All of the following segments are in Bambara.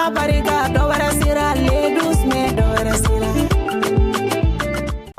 Ala barika dɔ wɛrɛ sera le 12 mai dɔ wɛrɛ sera.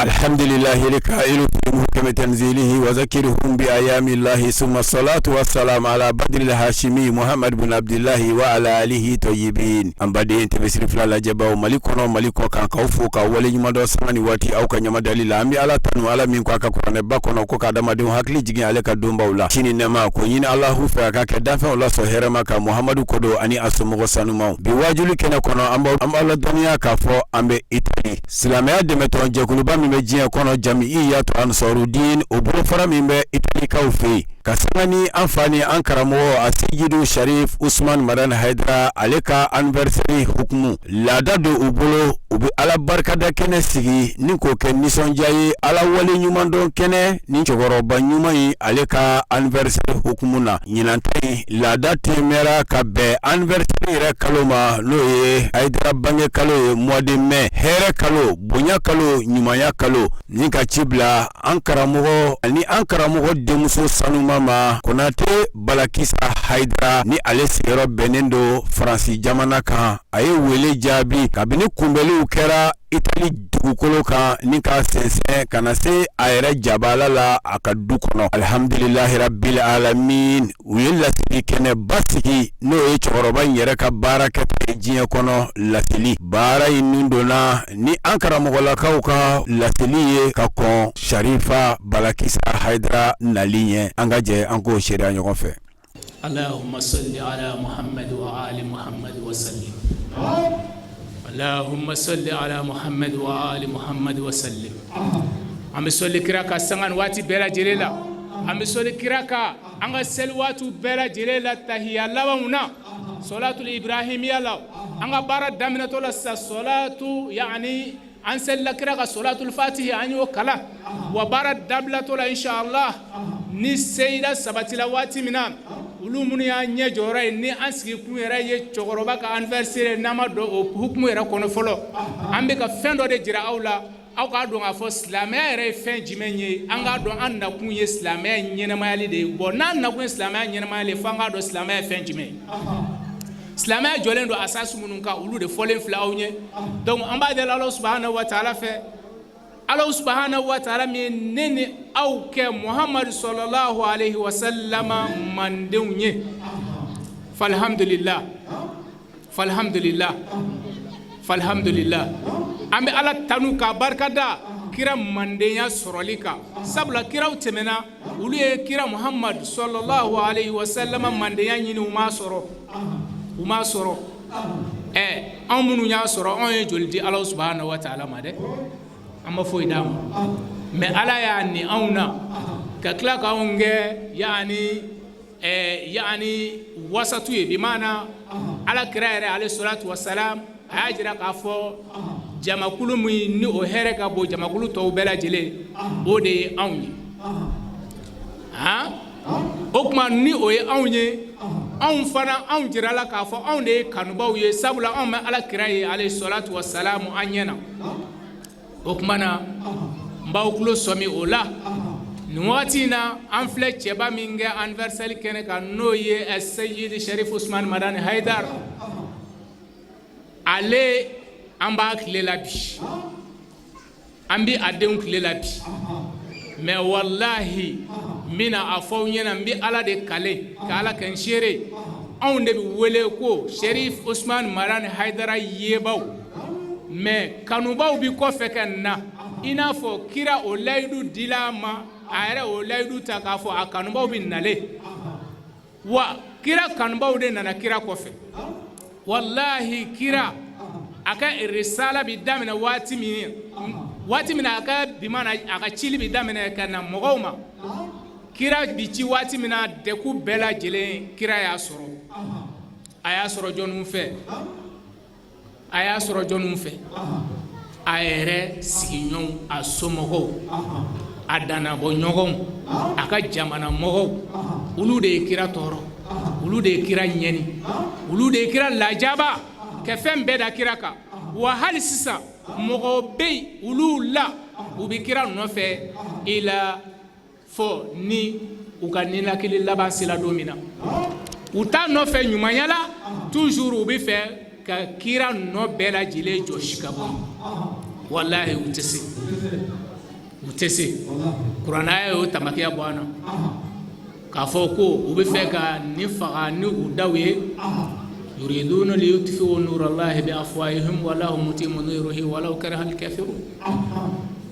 الحمد لله الكائل في محكم تنزيله وذكرهم بأيام الله، ثم الصلاة والسلام على بدر الهاشمي محمد بن عبد الله وعلى آله طيبين. An baden tɛmɛsiri fila lajɛbaw, Mali kɔnɔ, Mali kɔ kan, k'aw fo ka waleɲuman dɔ sanga ni waati aw ka ɲamadali la. An bɛ Ala tanu, Ala min ko a ka kuranɛba kɔnɔ ko ka adamadenw hakili jigin ale ka donbaw la. Sini nɛma ko ɲini Alahu fɛ a ka kɛ danfɛnw lasɔn hɛrɛma ka Muhamadu kodo ani a somɔgɔ sanumaw. Bi wajuli kɛnɛ kɔnɔ, an b'aw ladɔnniya k'a fɔ an bɛ Itali. Silamɛya dɛmɛtɔn jɛkuluba min bɛ diɲɛ kɔnɔ, Jamiyatu Ansarudin, o bolofara min bɛ Italikaw fɛ yen, ka sanga ni an fa ni an karamɔgɔ Asiyidu Sharif Usman Madani Hayidara, ale ka anniversaire hukumu laada don u bolo, u bɛ Ala barikada kɛnɛ sigi ni k'o kɛ nisɔndiya ye, Ala wale ɲumandɔn kɛnɛ ni cɛkɔrɔba ɲuman in, ale ka anniversaire hukumu na. Ɲinan ta in laada tɛmɛra ka bɛn anniversaire yɛrɛ kalo ma, n'o ye Hayidara bange kalo ye, mois de mai, hɛrɛ kalo, bonya kalo, ɲumanya kalo, ni ka ci bila an karamɔgɔ ani an karamɔgɔ denmuso sanuma ma, Konate Balakisa Hayidara, ni ale sigiyɔrɔ bɛnnen don Faransi jamana kan. A ye wele jaabi kabini kunbɛnliw kɛra Itali dugukolo kan ni ka sɛnsɛn ka na se a yɛrɛ jabala la a ka du kɔnɔ. Alihamdulilahi rabbil alamin, u ye laseli kɛnɛba sigi, n'o ye cɛkɔrɔba in yɛrɛ ka baara kɛta ye diɲɛ kɔnɔ. Laseli baara in nun donna ni an karamɔgɔlakaw ka laseli ye ka kɔn Sharifa Balakisa Hayidara nali ɲɛ. An ka jɛ an k'o seereya ɲɔgɔn fɛ. اللهم صل على محمد وآل محمد وسلم، اللهم صل على محمد وآل محمد وسلم. An bɛ sɔli kira ka sanga ni waati bɛɛ lajɛlen la. An bɛ sɔli kira ka an ka seli waatiw bɛɛ lajɛlen la, tahiya labanw na, sɔlatul ibrahimiya la. An ka baara daminɛtɔ la sisan, sɔlatu yaani an selila kira ka sɔlatul fatihi, an y'o kalan wa. Baara dabilatɔ la, inshallah, ni seyida sabatila waati min na, olu minnu y'an ɲɛ jɔyɔrɔ ye ni an sigi kun yɛrɛ ye cɛkɔrɔba ka anniversaire, n'an ma don o hukumu yɛrɛ kɔnɔ fɔlɔ, an bɛ ka fɛn dɔ de jira aw la, aw k'a dɔn k'a fɔ silamɛya yɛrɛ ye fɛn jumɛn ye. An k'a dɔn an nakun ye silamɛya ɲɛnɛmayali de ye. Bon, n'an nakun ye silamɛya ɲɛnɛmayali ye, f'an k'a dɔn silamɛya ye fɛn jumɛn ye, silamɛya jɔlen don asasi minnu kan, olu de fɔlen filɛ aw ɲɛ. Donc an b'a deli Ala subahana wa taala fɛ, Ala subahana wa taala min ye ne ni aw kɛ Muhamadu sɔlɔlahu alayhi wa sallama mandenw ye. Falhamdulillah, falhamdulillah, falhamdulillah. An bɛ Ala tanu k'a barikada kira mandenya sɔrɔli kan, sabula kiraw tɛmɛna, olu ye kira Muhamadu sɔlɔlahu alayhi wa sallama mandenya ɲini, u m'a sɔrɔ, u m'a sɔrɔ. Ɛ, anw minnu y'a sɔrɔ, anw ye joli di Ala subahana wa taala ma dɛ? An ma foyi d'a ma, mais Ala y'a ni anw na ka tila k'anw kɛ yaani yaani wasatu ye, bi maana Ala kira yɛrɛ alayhi salatu wa salam, a y'a jira k'a fɔ jamakulu min ni o hɛrɛ ka bon jamakulu tɔw bɛɛ lajɛlen, o de ye anw ye. Han, o tuma ni o ye anw ye, anw fana anw jirala k'a fɔ anw de ye kanubaw ye, sabula anw bɛ Ala kira ye alayhi salatu wa salam an ɲɛ na. O tuma na, n b'aw tulo sɔmi o la. Nin wagati in na, an filɛ cɛba min kɛ anniversaire kɛnɛ kan, n'o ye Seyidi Sharif Usman Madani Haidar, ale an b'a tile la bi, an bi a denw tile la bi. Mais walahi, n bɛna a fɔ aw ɲɛna, n bɛ Ala de kale ka Ala kɛ n seere, anw de bɛ wele ko Sherif Usman Madani Haidara yebaw, mais kanubaw bi kɔfɛ ka na i n'a fɔ kira o layidu dila a ma, a yɛrɛ o layidu ta k'a fɔ a kanubaw bɛ nalen wa. Kira kanubaw de nana kira kɔfɛ. Walahi, kira a ka risala bi daminɛ waati min, waati min na a ka bimana a ka cili bi daminɛ ka na mɔgɔw ma, kira bi ci waati min na, degun bɛɛ lajɛlen kira y'a sɔrɔ. A y'a sɔrɔ jɔnniw fɛ? A y'a sɔrɔ jɔnniw fɛ? A yɛrɛ sigiɲɔgɔnw, a somɔgɔw, a dannabɔ ɲɔgɔnw, a ka jamana mɔgɔw, olu de ye kira tɔɔrɔ, olu de ye kira ɲɛni, olu de ye kira lajaba ka fɛn bɛɛ da kira kan. Wa hali sisan mɔgɔw bɛ yen, olu la u bɛ kira nɔfɛ i la fɔ ni u ka ninakili laban sera don min na, u t'a nɔfɛ ɲumanya la. Toujours u bɛ fɛ. ka kira nɔ bɛɛ lajɛlen jɔsi ka bɔ walahi u tɛ se u tɛ se kuranɛ y'o tamakiya bɔ an na k'a fɔ ko u bɛ fɛ ka nin faga ni u daw ye yuriduna liyutfi'u nurallahi bi afwahihim wallahu mutimmu nurihi walau karihal kafirun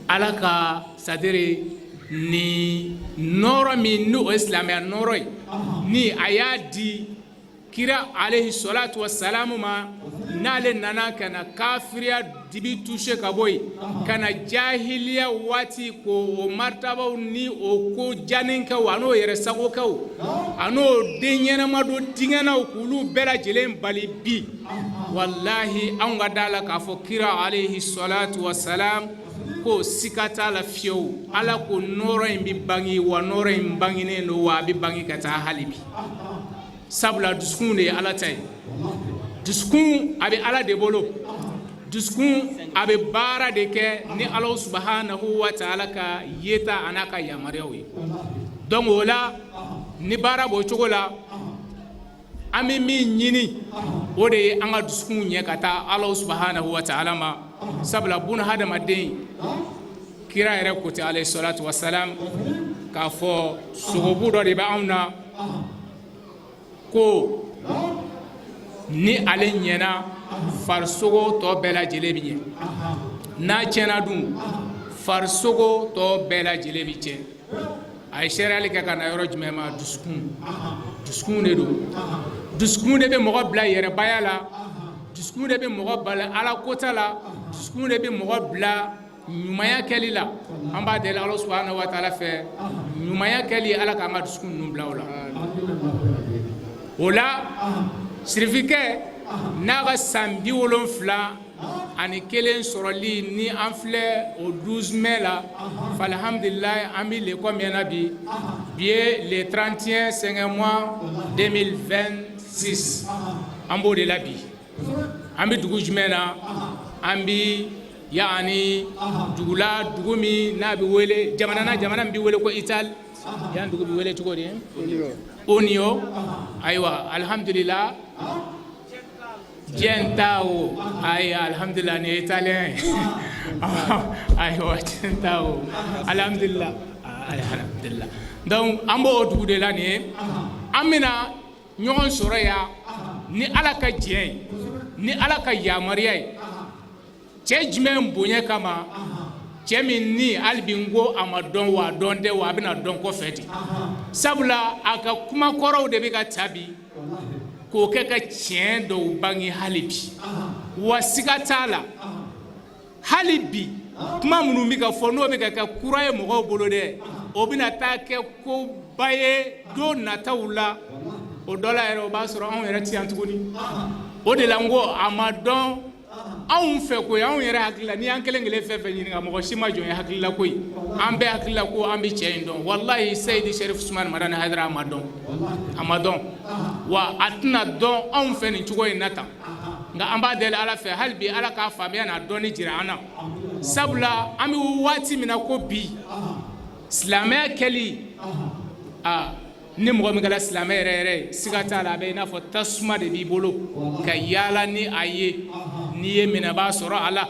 ala ka c'est-à-dire ni nɔɔrɔ min n'o ye silamɛya nɔɔrɔ ye ni a y'a di kira alayhi salatu wasalamu ma n'ale nana ka na kafiriya dibi touché ka bɔ yen ka na jahiliya waati ko o martabaw ni o ko janikɛw a n'o yɛrɛ sagokɛw a n'o den ɲɛnama don dingɛnaw k'olu bɛɛ lajɛlen bali bi walahi anw ka da la k'a fɔ kira alayhi salatu wasalam ko sika t'a la fiyewu ala ko nɔɔrɔ in bɛ bange wa nɔɔrɔ in bangenen don wa a bɛ bange ka taa hali bi sabula dusukun de ye ala ta ye dusukun a bɛ ala de bolo dusukun a bɛ baara de kɛ ni ala subahanahu wa taala ka yeta a n'a ka yamaruyaw ye donc o la ni baara b'o cogo la an bɛ min ɲini o de ye an ka dusukun ɲɛ ka taa ala subahanahu wa taala ma sabula buna hadamaden kira yɛrɛ ko ten alayhi salatu wasalam k'a fɔ sogobu dɔ de bɛ anw na ko ni ale ɲɛna farisogo tɔ bɛɛ lajɛlen bɛ ɲɛ n'a tiɲɛna dun farisogo tɔ bɛɛ lajɛlen bɛ tiɲɛ a ye seereyali kɛ ka na yɔrɔ jumɛn ma dusukun dusukun de don dusukun de bɛ mɔgɔ bila yɛrɛbaya la dusukun de bɛ mɔgɔ bila ala kota la dusukun de bɛ mɔgɔ bila ɲumanya kɛli la an b'a deli ala subahana wa taala fɛ ɲumanya kɛli ala k'an ka dusukun ninnu bila o la o la sirifikɛ n'a ka san 71 sɔrɔli ni an filɛ o 12 mai la alhamdulilayi an bɛ le combien na bi bi ye le 31 5 mois 2026 an b'o de la bi an bɛ dugu jumɛn na an bɛ yaani dugu la dugu min n'a bɛ wele jamana na jamana min bɛ wele ko Itali yan dugu bɛ wele cogo di Onio ayiwa alhamdulillah Gentao ayi alhamdulillah nin ye italien ye ayiwa Gentao alhamdulillah alhamdulillah donc an b'o dugu de la nin ye an bɛna ɲɔgɔn sɔrɔ yan ni ala ka diɲɛ ye ni ala ka yamaruya ye cɛ jumɛn bonya kama cɛ min ni hali bi n ko a ma dɔn wa a dɔn tɛ wa a bɛna dɔn kɔfɛ de sabula a ka kuma kɔrɔw de bɛ ka ta bi k'o kɛ ka tiɲɛ dɔw bange hali bi wa siga t'a la hali bi kuma minnu bɛ ka fɔ n'o bɛ ka kɛ kura ye mɔgɔw bolo dɛ o bɛna taa kɛ koba ye don nataw la o dɔ la yɛrɛ o b'a sɔrɔ anw yɛrɛ tɛ yan tuguni o de la n ko a ma dɔn anw fɛ koyi anw yɛrɛ hakili la n'i y'an kelen kelen fɛn fɛn ɲininka mɔgɔ si ma jɔn ye hakili la koyi an bɛɛ hakili la ko an bɛ cɛ in dɔn walahi Seyidi Sherif Usumani Madani Hayidara a ma dɔn a ma dɔn wa a tɛna dɔn anw fɛ nin cogo in na tan nka an b'a deli Ala fɛ hali bi Ala k'a faamuya n'a dɔnni jira an na sabula an bɛ waati min na ko bi silamɛya kɛli aa ni mɔgɔ min kɛra silamɛ yɛrɛ yɛrɛ ye siga t'a la a bɛ i n'a fɔ tasuma de b'i bolo ka yaala ni a ye n'i ye minɛbaa sɔrɔ a la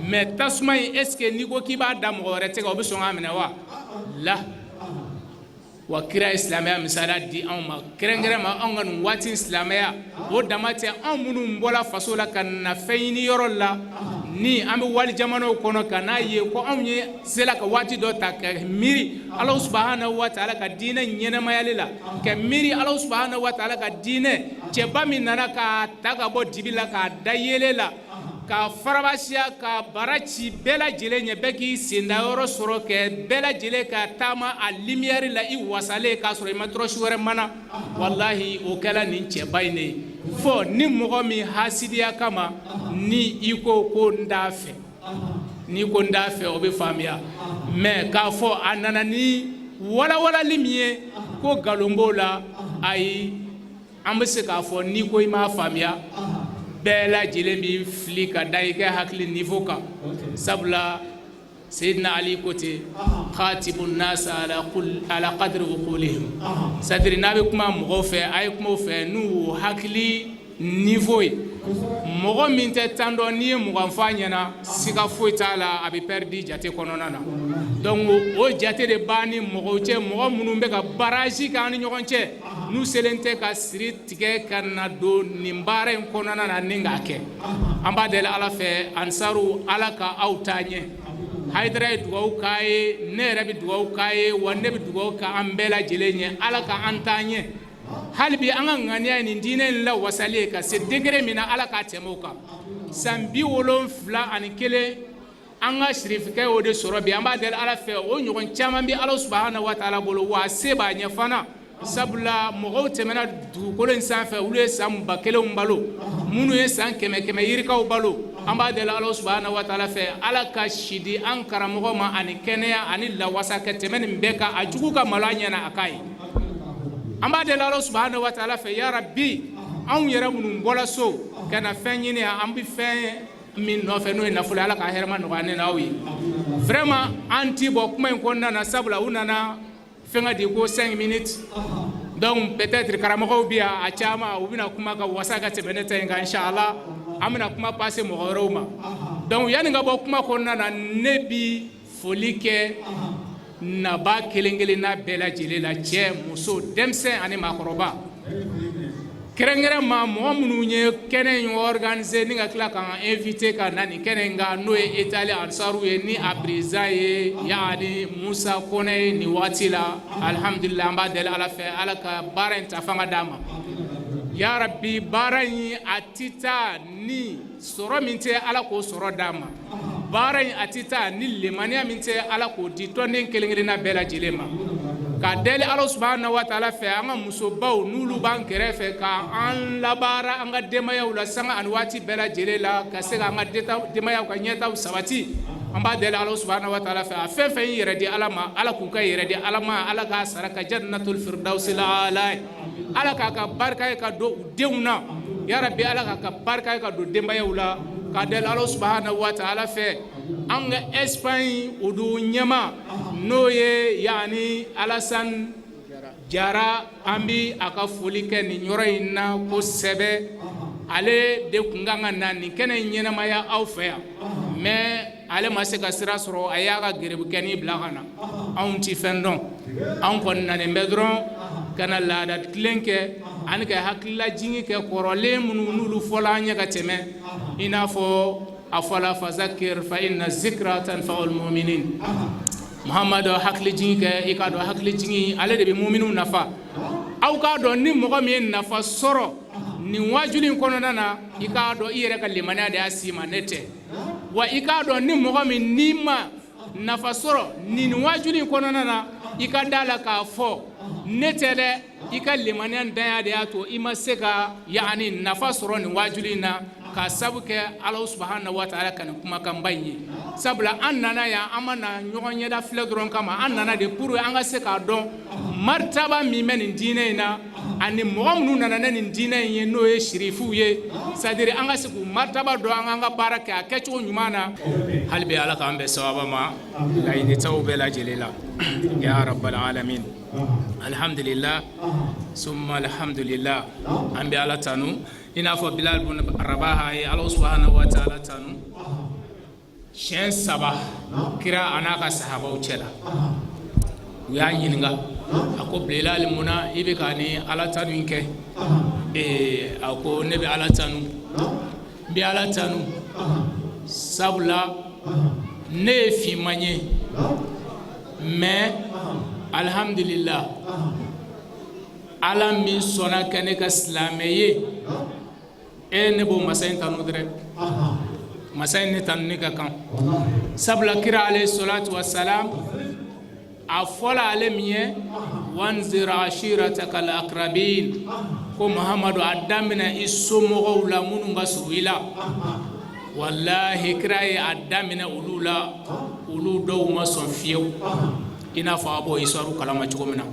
mais tasuma in est ce que n'i ko k'i b'a da mɔgɔ wɛrɛ tɛgɛ o bɛ sɔn k'a minɛ wa la wa kira ye silamɛya misaliya di anw ma kɛrɛnkɛrɛn ma anw ka nin waati silamɛya o dama tɛ anw minnu bɔra faso la ka na fɛn ɲini yɔrɔ la ni an bɛ wali jamanaw kɔnɔ ka n'a ye ko anw ye sela ka waati dɔ ta ka miiri Ala subahana wa taala ka diinɛ ɲɛnɛmayali la ka miiri Ala subahana wa taala ka diinɛ cɛba min nana k'a ta ka bɔ dibi la k'a da yeelen la k'a farabasiya ka bara ci bɛɛ lajɛlen ɲɛ bɛɛ k'i senda yɔrɔ sɔrɔ kɛ bɛɛ lajɛlen ka taama a lumière la i wasalen k'a sɔrɔ i ma tɔrɔsi wɛrɛ mana walahi o kɛla nin cɛba in de ye fɔ ni mɔgɔ min hasidiya kama ni i ko ko n t'a fɛ n'i ko n t'a fɛ o bɛ faamuya mais k'a fɔ a nana ni walawalali min ye ko nkalon b'o la ayi an bɛ se k'a fɔ n'i ko i m'a faamuya bɛɛ lajɛlen b'i fili ka da i ka hakili niveau kan sabula Seyidina Ali ko ten khatibu nas ala ala qadri uqulihim c'est à dire n'a bɛ kuma mɔgɔw fɛ a ye kuma u fɛ n'u hakili niveau ye. Mɔgɔ min tɛ tan dɔn, n'i ye 20 fɔ a ɲɛna, siga foyi t'a la, a bɛ perdu jate kɔnɔna na. Donc o jate de b'an ni mɔgɔw cɛ, mɔgɔ minnu bɛ ka barrage k'an ni ɲɔgɔn cɛ, n'u selen tɛ ka siri tigɛ ka na don nin baara in kɔnɔna na ni k'a kɛ. An b'a deli Ala fɛ, ansaru, Ala ka aw taa ɲɛ. Hayidara ye dugawu k'a ye, ne yɛrɛ bɛ dugawu k'a ye, wa ne bɛ dugawu k'an bɛɛ lajɛlen ye, Ala ka an taa ɲɛ. Hali bi an ka ŋaniya ye nin diinɛ in lawasali ye ka se degré min na, Ala k'a tɛmɛ o kan. San 71, an ka sirifikɛ y'o de sɔrɔ bi. An b'a deli Ala fɛ, o ɲɔgɔn caman bɛ Ala subahana wa taala bolo, wa a se b'a ɲɛ fana, sabula mɔgɔw tɛmɛna dugukolo in sanfɛ, olu ye san 1000 balo, minnu ye san kɛmɛ kɛmɛ yirikaw balo. An b'a deli Ala subahana wa taala fɛ, Ala ka si di an karamɔgɔ ma ani kɛnɛya ani lawasa ka tɛmɛ nin bɛɛ kan, a jugu ka malo a ɲɛna a k'a ye. An b'a deli Ala subahana wa taala fɛ, ya Rabbi, anw yɛrɛ minnu bɔra so ka na fɛn ɲini yan, an bɛ fɛn min nɔfɛ n'o ye nafolo, Ala ka hɛrɛma nɔgɔya ne n'aw ye. Vraiment, an ti bɔ kuma in kɔnɔna na, sabula u nana fɛn ka di ko 5 minutes. Donc peut-être karamɔgɔw bi yan, a caman u bɛna kuma ka wasa ka tɛmɛ ne ta in kan. Inshallah, an bɛna kuma passer mɔgɔ wɛrɛw ma. Donc yanni ka bɔ kuma kɔnɔna na, ne bi foli kɛ naba kelen kelenna bɛɛ lajɛlen la, cɛ, muso, denmisɛn ani maakɔrɔba, kɛrɛnkɛrɛn ma mɔgɔ minnu ye kɛnɛ in organiser ni ka tila k'an invité ka na nin kɛnɛ in kan, n'o ye Italie Ansaru ye, ni a président ye yaani Musa Kɔnɛ ye nin waati la. Alihamudulila, an b'a deli Ala fɛ, Ala ka baara in ta fanga d'a ma. Ya Rabbi, baara in a ti taa ni sɔrɔ min tɛ, Ala k'o sɔrɔ d'a ma. Baara in a ti taa ni limaniya min tɛ, Ala k'o di tɔnden kelen kelenna bɛɛ lajɛlen ma. Ka deli Ala subahana wa taala fɛ, an ka musobaw n'olu b'an kɛrɛfɛ ka an labaara an ka denbayaw la sanga ani waati bɛɛ lajɛlen la, ka se k'an ka denbayaw ka ɲɛtaw sabati, an b'a deli Ala subahana wa taala fɛ, a fɛn fɛn y'i yɛrɛ di Ala ma, Ala k'u ka yɛrɛ di Ala ma, Ala k'a sara ka jannatul firdausi la, Ala k'a ka barika ye ka don u denw na. Ya Rabbi, Ala k'a ka barika ye ka don denbayaw la. Ka deli Ala subahana wa taala fɛ, an ka Espagne o du ɲɛma, n'o ye yaani Alassane Jara, an bi a ka foli kɛ nin yɔrɔ in na kosɛbɛ. Ale de kun kan ka na nin kɛnɛ in ɲɛnamaya aw fɛ yan, mais ale ma se ka sira sɔrɔ, a y'a ka gerebukɛni bila ka na. Anw ti fɛn dɔn, anw kɔni nanen bɛ dɔrɔn ka na laada tilen kɛ ani ka hakililajigin kɛ kɔrɔlen minnu n'olu fɔla an ɲɛ ka tɛmɛ, i n'a fɔ a fɔla fazakir fa inna zikra tanfa'ul mu'minin. Muhamadu, hakilijigin kɛ, i k'a dɔn hakilijigin ale de bɛ muminw nafa. Aw k'a dɔn, ni mɔgɔ min ye nafa sɔrɔ nin waajuli in kɔnɔna na, i k'a dɔn i yɛrɛ ka limaniya de y'a s'i ma, ne tɛ. Wa i k'a dɔn, ni mɔgɔ min n'i ma nafa sɔrɔ nin waajuli in kɔnɔna na, i ka da la k'a fɔ ne tɛ dɛ, i ka limaniya danya de y'a to i ma se ka yaani nafa sɔrɔ nin waajuli in na, k'a sabu kɛ Ala subahana wa taala ka nin kumakanba in ye. Sabula an nana yan, an ma na ɲɔgɔn ɲɛda filɛ dɔrɔn kama, an nana de pour an ka se k'a dɔn martaba min bɛ nin diinɛ in na, ani mɔgɔ minnu nana ne nin diinɛ in ye, n'o ye sirifuw ye, c'est à dire an ka se k'u martaba dɔn, an k'an ka baara kɛ a kɛcogo ɲuman na. Hali bi, Ala k'an bɛn sababa ma laɲinitaw bɛɛ lajɛlen la, ya rabbal alamin. Alhamdulillah, summa alhamdulillah. An bɛ Ala tanu i n'a fɔ Bilal bun Rabaha ye Ala subahana wa taala tanu siɲɛ saba kira a n'a ka sahabaw cɛ la. U y'a ɲininka, a ko: "Bilal, mun na i bɛ ka ni Ala tanu in kɛ?" A ko: "Ne bɛ Ala tanu, n bɛ Ala tanu sabula ne ye finman ye, mais alhamdulillah, Ala min sɔnna ka ne ka silamɛ ye, e ne b'o masa in tanu dɛrɛ. Masa in ne tanu ne ka kan, sabula kira alayhi salatu wassalam, a fɔla ale min ye wanzir ashirataka al-aqrabin, ko Muhamadu, a daminɛ i somɔgɔw la minnu ka surun i la. Walahi, kira ye a daminɛ olu la, olu dɔw ma sɔn fiyewu, i n'a fɔ a b'o histoire kalama cogo min na.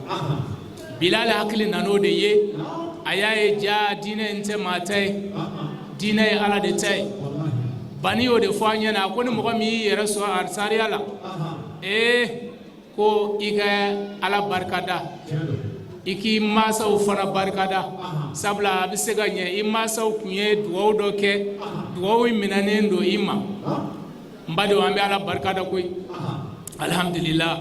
Bilal hakili nan'o de ye, a y'a ye ja diinɛ in tɛ maa ta ye, diinɛ ye Ala de ta ye. Bani y'o de fɔ an ɲɛna, a ko ni mɔgɔ min y'i yɛrɛ sɔrɔ ansariya la, ee, ko i ka Ala barika da. I k'i mansaw fana barikada, sabula a bɛ se ka ɲɛ i mansaw tun ye dugawu dɔ kɛ, dugawu minɛnen don i ma. N badenw, an bɛ Ala barikada koyi, alihamudulila.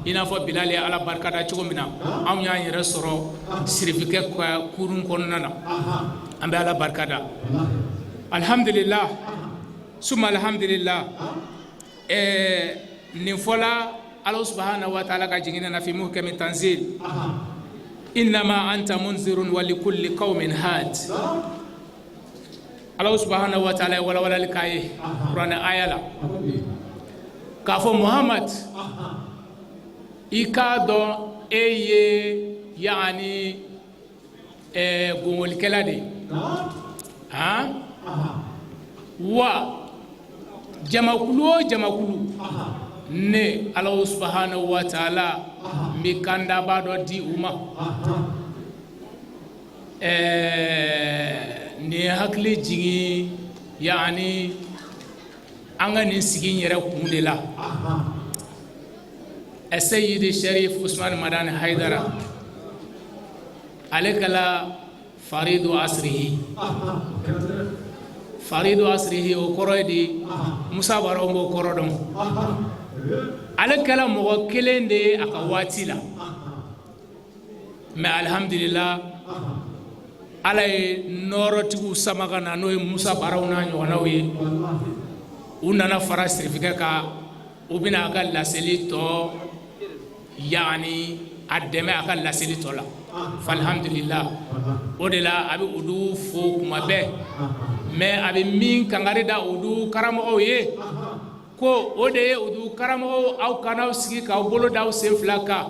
I n'a fɔ Bilali ye Ala barikada cogo min na, anw y'an yɛrɛ sɔrɔ sirifikɛ ka kurun kɔnɔna na. An bɛ Ala barikada, alihamudulila, suma alihamudulila. Ɛɛ, nin fɔla Ala subahana wa taala ka jiginɛ na fi muhkami tanzil: innama anta munzirun wa likulli qaumin had. Ala subahana wa taala ye walawalali k'a ye kuranɛ aya la k'a fɔ: Muhammad, i k'a dɔn e ye yaani gongolikɛla de ye, han. Wa jamakulu o jamakulu, ne Ala subahana wa taala n bɛ kandaba dɔ di u ma. Nin ye hakili jigin yaani an ka nin sigi in yɛrɛ kun de la. Seyidi Sherif Usman Madani Haidara, ale kɛla faridu asirihi. Faridu asirihi, o kɔrɔ ye di? Musa Baro b'o kɔrɔ dɔn. Ale kɛla mɔgɔ kelen de ye a ka waati la, mais alihamudulila, Ala ye nɔɔrɔtigiw sama ka na, n'o ye Musa Baraw n'a ɲɔgɔnnaw ye. U nana fara sirifikɛ kan, u bɛna a ka laseli tɔ, yaani a dɛmɛ a ka laseli tɔ la. Alhamdulillah, o de la a bɛ olu fo kuma bɛɛ. Mais a bɛ min kangari da olu karamɔgɔw ye, ko o de ye: olu karamɔgɔw, aw kan'aw sigi k'aw bolo da aw sen fila kan.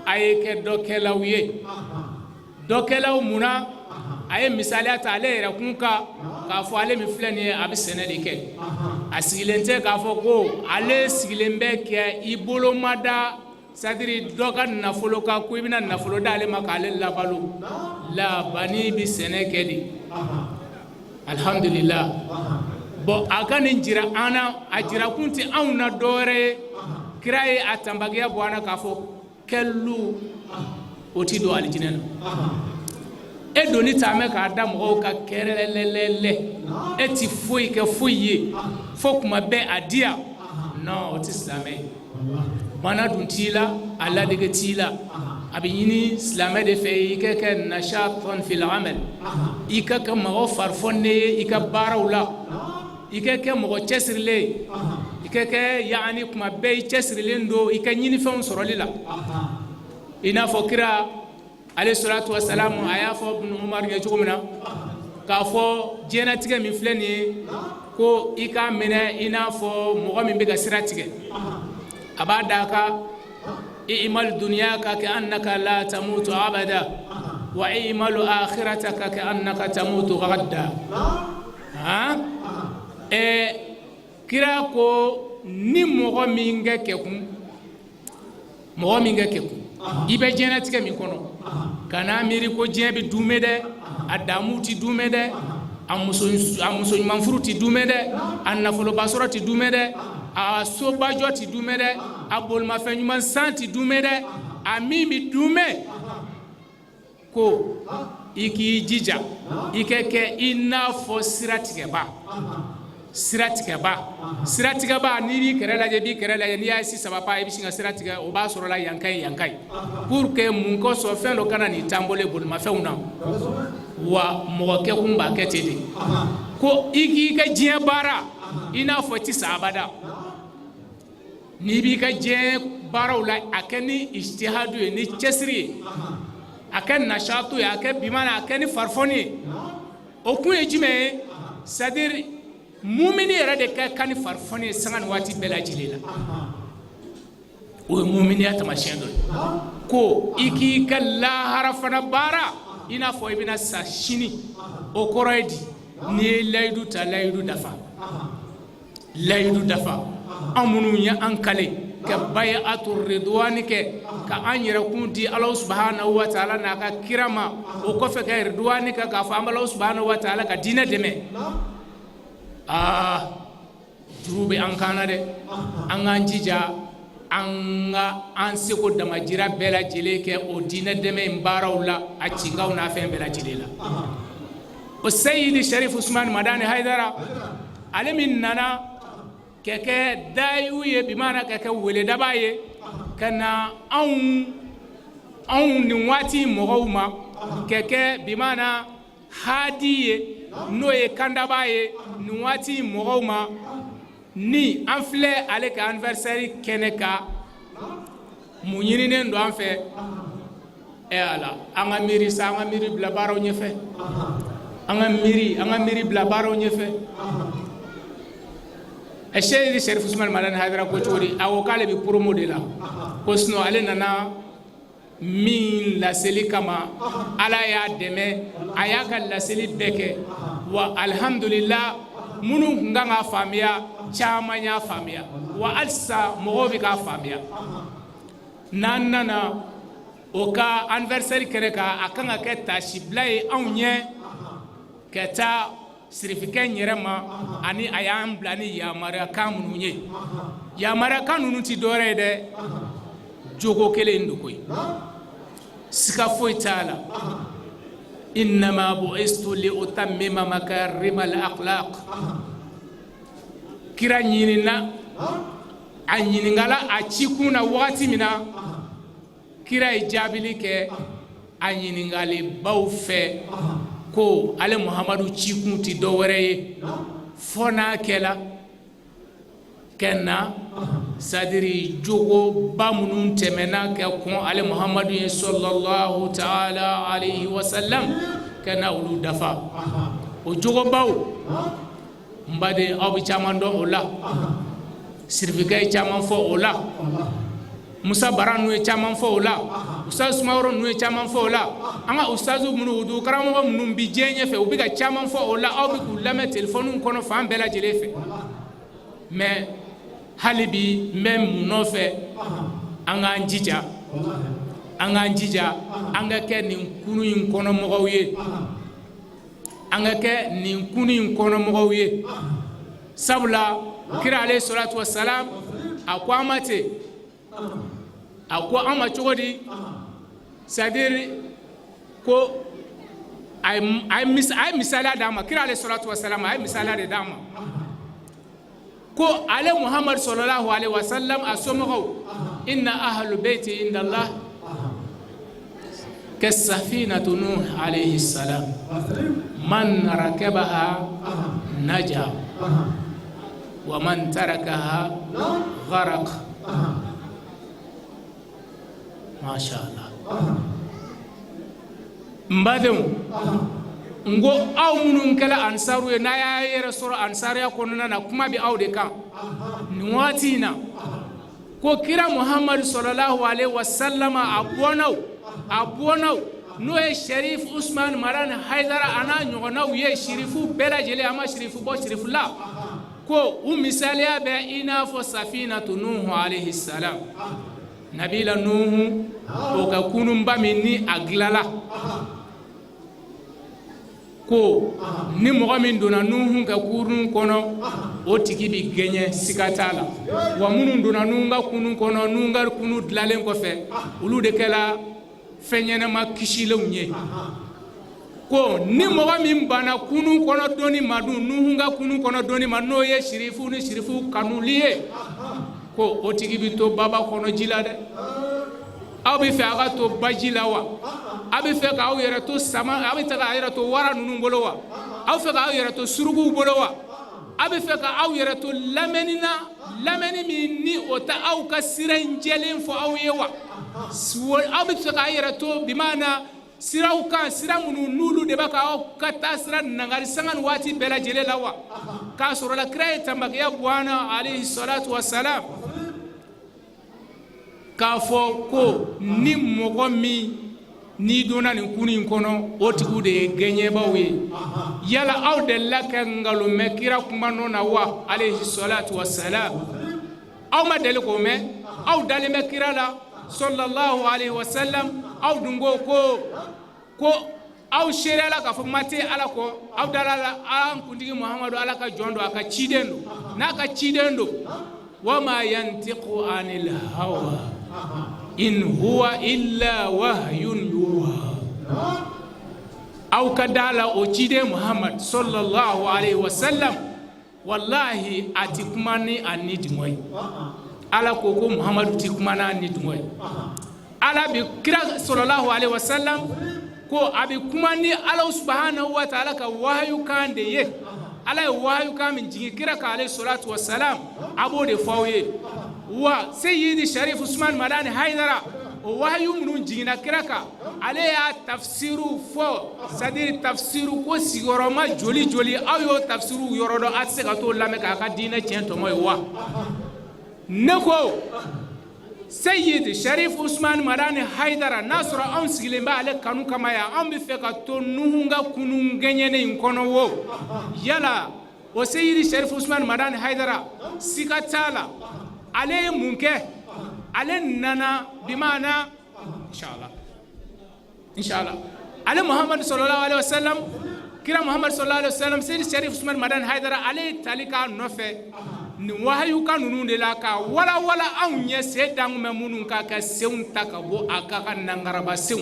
A ye kɛ dɔkɛlaw ye. Dɔkɛlaw munna? A ye misaliya ta ale yɛrɛ kun kan k'a fɔ ale min filɛ nin ye, a bɛ sɛnɛ de kɛ. A sigilen tɛ k'a fɔ ko ale sigilen bɛ kɛ i bolo ma da, c'est-à-dire dɔ ka nafolo kan, ko i bɛna nafolo d'ale ma k'ale labalo. Labani bɛ sɛnɛ kɛ de, alhamdulillah. Bon, a ka nin jira an na, a jira kun tɛ anw na dɔwɛrɛ ye. Kira ye a tanbagiya bɔ an na k'a fɔ kɛlu o ti don alijinɛ na. E doni taamɛ k'a da mɔgɔw ka kɛrɛlɛlɛlɛ, e ti foyi kɛ foyi ye fo kuma bɛɛ a diya. Non, o ti silamɛ ye. Bana dun t'i la, a ladege t'i la. A bɛ ɲini silamɛ de fɛ i ka kɛ nashatun fil amal, i ka kɛ mɔgɔ farifɔnnen ye i ka baaraw la, i ka kɛ mɔgɔ cɛsirilen ye, i ka kɛ yaani kuma bɛɛ i cɛsirilen don i ka ɲinifɛnw sɔrɔli la. I n'a fɔ kira alayhi salatu wa salamu, a y'a fɔ Ibn Umar ye cogo min na k'a fɔ diɲɛlatigɛ min filɛ nin ye, ko i k'a minɛ i n'a fɔ mɔgɔ min bɛ ka sira tigɛ, a b'a da a kan: i'mal dunyaka ka annaka la tamutu abada wa i'mal akhirataka ka annaka tamutu gadda. Han, kira ko ni mɔgɔ min kɛ kɛkun, mɔgɔ min kɛ kɛkun, i bɛ diɲɛlatigɛ min kɔnɔ, kana miiri ko diɲɛ bɛ duumɛ dɛ. A damu ti duumɛ dɛ, a muso ɲuman furu ti duumɛ dɛ, a nafoloba sɔrɔ ti duumɛ dɛ, a sobajɔ ti duumɛ dɛ, a bolimafɛn ɲuman san ti duumɛ dɛ. A min bɛ duumɛ, ko i k'i jija i ka kɛ i n'a fɔ siratigɛba. Siratigɛba, siratigɛba, n'i b'i kɛrɛ lajɛ, i b'i kɛrɛ lajɛ, n'i y'a si saba pa, i bɛ sin ka sira tigɛ, o b'a sɔrɔ la yan ka ɲi, yan ka ɲi, pour que mun kosɔn fɛn dɔ kana n'i tanbole bolimafɛnw na. Wa mɔgɔ kɛkun b'a kɛ ten de, ko i k'i ka diɲɛ baara i n'a fɔ ti sa abada. N'i b'i ka diɲɛ baaraw la, a kɛ ni ijtihadu ye, ni cɛsiri ye, a kɛ nashatu ye, a kɛ bimana, a kɛ ni farifɔni ye. O kun ye jumɛn ye? C'est à dire mumini yɛrɛ de ka kan ni farifɔni ye sanga ni waati bɛɛ lajɛlen la. O ye muminiya taamasiyɛn dɔ ye, ko i k'i ka lahara fana baara i n'a fɔ i bɛna sa sini. O kɔrɔ ye di? N'i ye layidu ta, layidu dafa, layidu dafa. An minnu ye an kale ka bayatu ridwani kɛ, ka an yɛrɛkun di Ala subahanahu wa taala n'a ka kira ma, o kɔfɛ ka ridwani kɛ k'a fɔ an bɛ Ala subahanahu wa taala ka diinɛ dɛmɛ. Aa, juru bɛ an kan na dɛ. An k'an jija. An ka an seko damajira bɛɛ lajɛlen kɛ o diinɛ dɛmɛ in baaraw la, a cinkaw n'a fɛn bɛɛ lajɛlen la. O Seyidi Sharif Usman Madani Haidara, ale min nana ka kɛ dayiw ye, bimana ka kɛ weledaba ye ka na anw nin waati mɔgɔw ma, ka kɛ bimana hadi ye, n'o ye kandaba ye nin waati mɔgɔw ma, ni an filɛ ale ka anniversaire kɛnɛ kan. Mun ɲininen don an fɛ? Ɛ Ala, an ka miiri sa, an ka miiri bila baaraw ɲɛfɛ, an ka miiri bila baaraw ɲɛfɛ. Ɛ Seyidi Sherif Usman Madani Haidara ko cogo di? A ko k'ale bɛ promo de la, ko sinon ale nana min laseli kama, Ala y'a dɛmɛ, a y'a ka laseli bɛɛ kɛ. Wa alihamudulila, minnu tun kan k'a faamuya, caman y'a faamuya, wa halisa mɔgɔw bɛ k'a faamuya. N'an nana o ka anniversaire kɛnɛ kan, a kan ka kɛ tasibila ye anw ɲɛ ka taa sirifikɛ in yɛrɛ ma, ani a y'an bila ni yamaruyakan minnu ye. Yamaruyakan ninnu ti dɔwɛrɛ ye dɛ, jogo kelen in don koyi, siga foyi t'a la. إنما بعثت لأتمم مكارم الأخلاق. Kira ɲinina, a ɲininkala a cikun na wagati min na, kira ye jaabili kɛ a ɲininkalibaw fɛ ko ale Muhamadu cikun ti dɔwɛrɛ ye fɔ n'a kɛla ka na, c'est-à-dire jogoba minnu tɛmɛna ka kɔn ale Muhamadu ye صلى الله تعالى عليه وسلم, ka na olu dafa. O jogobaw, n baden, aw bɛ caman dɔn o la, sirifikɛ ye caman fɔ o la, Musa Bara ninnu ye caman fɔ o la, Ustaz Sumaworo ninnu ye caman fɔ o la, an ka ustazu minnu, du karamɔgɔ minnu bi diɲɛ ɲɛfɛ, u bɛ ka caman fɔ o la. Aw bɛ k'u lamɛn telefɔniw kɔnɔ fan bɛɛ lajɛlen fɛ. Mais hali bi n bɛ mun nɔfɛ? An k'an jija, an k'an jija, an ka kɛ nin kunu in kɔnɔ mɔgɔw ye, an ka kɛ nin kunu in kɔnɔ mɔgɔw ye. Sabula kira عليه الصلاة والسلام a ko an ma ten, a ko an ma cogo di? C'est à dire ko a ye misaliya d'an ma. Kira عليه الصلاة والسلام a ye misaliya de d'an ma ko ale Muhamadu صلى الله عليه وسلم a somɔgɔw, إن أهل بيتي عند الله كسفينة نوح عليه السلام، من ركبها نجا ومن تركها غرق. ما شاء الله. N badenw, n ko aw minnu kɛla ansaru ye, n'a y'a yɛrɛ sɔrɔ ansariya kɔnɔna na, kuma bɛ aw de kan nin waati in na. Ko kira Muhamadu صلى الله عليه وسلم a bɔnnaw, n'o ye Sherif Usman Maran Haidara a n'a ɲɔgɔnnaw ye, shirifu bɛɛ lajɛlen, an ma shirifu bɔ shirifu la, ko u misaliya bɛ i n'a fɔ سفينة نوح عليه السلام, nabila Nuhu o ka kununba min ni a dilala, ko ni mɔgɔ min donna Nuhu ka kurun kɔnɔ, o tigi bi gɛɲɛ, siga t'a la. Wa minnu donna Nuhu ka kunun kɔnɔ, Nuhu ka kunu dilalen kɔfɛ, olu de kɛla fɛn ɲɛnama kisilenw ye. Ko ni mɔgɔ min banna kunun kɔnɔ donni ma dun, Nuhu ka kunun kɔnɔ donni ma, n'o ye sirifu ni sirifu kanuli ye, ko o tigi bi to baba kɔnɔ ji la dɛ. Aw bɛ fɛ aw ka to baji la wa? Aw bɛ fɛ k'aw yɛrɛ to sama, aw bɛ fɛ k'aw yɛrɛ to wara ninnu bolo wa? Aw fɛ k'aw yɛrɛ to surukuw bolo wa? Aw bɛ fɛ k'aw yɛrɛ to lamɛnni na, lamɛnni min ni o tɛ aw ka sira in jɛlen fɔ aw ye wa? Aw bɛ fɛ k'aw yɛrɛ to bimaana siraw kan, sira minnu n'olu de bɛ k'aw ka taa sira nangari sanga ni waati bɛɛ lajɛlen la wa? K'a sɔrɔ la kira ye tamakiya bɔ an na عليه الصلاة والسلام k'a fɔ ko ni mɔgɔ min n'i donna nin kunu in kɔnɔ, o tigiw de ye gɛɲɛbaw ye. Yala aw delila ka nkalon mɛn kira kuma nɔ na wa? عليه الصلاة والسلام, aw ma deli k'o mɛn. Aw dalen bɛ kira la صلى الله عليه وسلم. Aw dun ko ko aw seereyala k'a fɔ ma tɛ Ala kɔ. Aw dala la an kuntigi Muhamadu, Ala ka jɔn don, a ka ciden don. N'a ka ciden don, Wama yantiqu anil hawa in huwa illa wahyun yuha. Aw ka da la o ciden Muhammad sallallahu alaihi wasallam, wallahi a ti kuma ni a ni dungɔ ye. Ala ko ko Muhammadu ti kuma n'a ni dungɔ ye. Ala bi kira sallallahu alaihi wasallam ko a bɛ kuma ni Ala subahanahu wa taala ka wahayu kan de ye. Ala ye wahayu kan min jigin kira kan alayhi salatu wasalam, a b'o de fɔ aw ye. Wa Seyidi Sharif Usman Madani Haidara, o wahayu minnu jiginna kira kan, ale y'a tafsiru fɔ, c'est à dire tafsiru ko sigiyɔrɔma joli joli, aw y'o tafsiru yɔrɔ dɔn, a tɛ se ka t'o lamɛn k'a ka diinɛ tiɲɛ tɔmɔ ye wa? Ne ko Seyidi Sharif Usman Madani Haidara, n'a sɔrɔ anw sigilen bɛ ale kanu kama yan, anw bɛ fɛ ka to Nuhu ka kunun gɛɲɛnen in kɔnɔ wo. Yala o Seyidi Sharif Usman Madani Haidara, siga t'a la, ale ye mun kɛ? Ale nana bimaana inshallah inshallah, ale Muhammadu sallallahu alaihi wasallam, kira Muhammadu sallallahu alaihi wasallam, Seyidi Sharif Usman Madani Haidara, ale ye tali k'a nɔfɛ nin wahayu kan ninnu de la ka walawala anw ɲɛ, sen dan bɛ minnu kan ka senw ta ka bɔ a ka nangaraba senw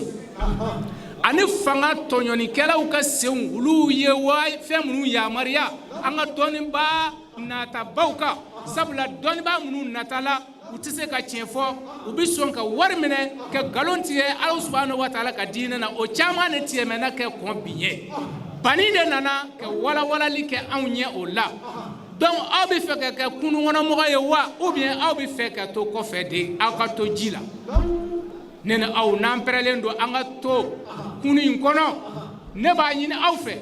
ani fanga tɔɲɔnikɛlaw ka senw, olu ye fɛn minnu yamaruya an ka dɔnnibaa natabaw kan. Sabula dɔnnibaa minnu natala, u tɛ se ka tiɲɛ fɔ, u bɛ sɔn ka wari minɛ ka nkalon tigɛ Ala subahanahu wa taala ka diinɛ na. O caman de tɛmɛna kɛ kɔn bi ɲɛ. Bani de nana ka walawalali kɛ anw ɲɛ o la. Donc aw bɛ fɛ ka kɛ kununkɔnɔmɔgɔ ye wa, ou bien aw bɛ fɛ ka to kɔfɛ de, aw ka to ji la? Ne ni aw n'an pɛrɛlen don an ka to kunu in kɔnɔ, ne b'a ɲini aw fɛ,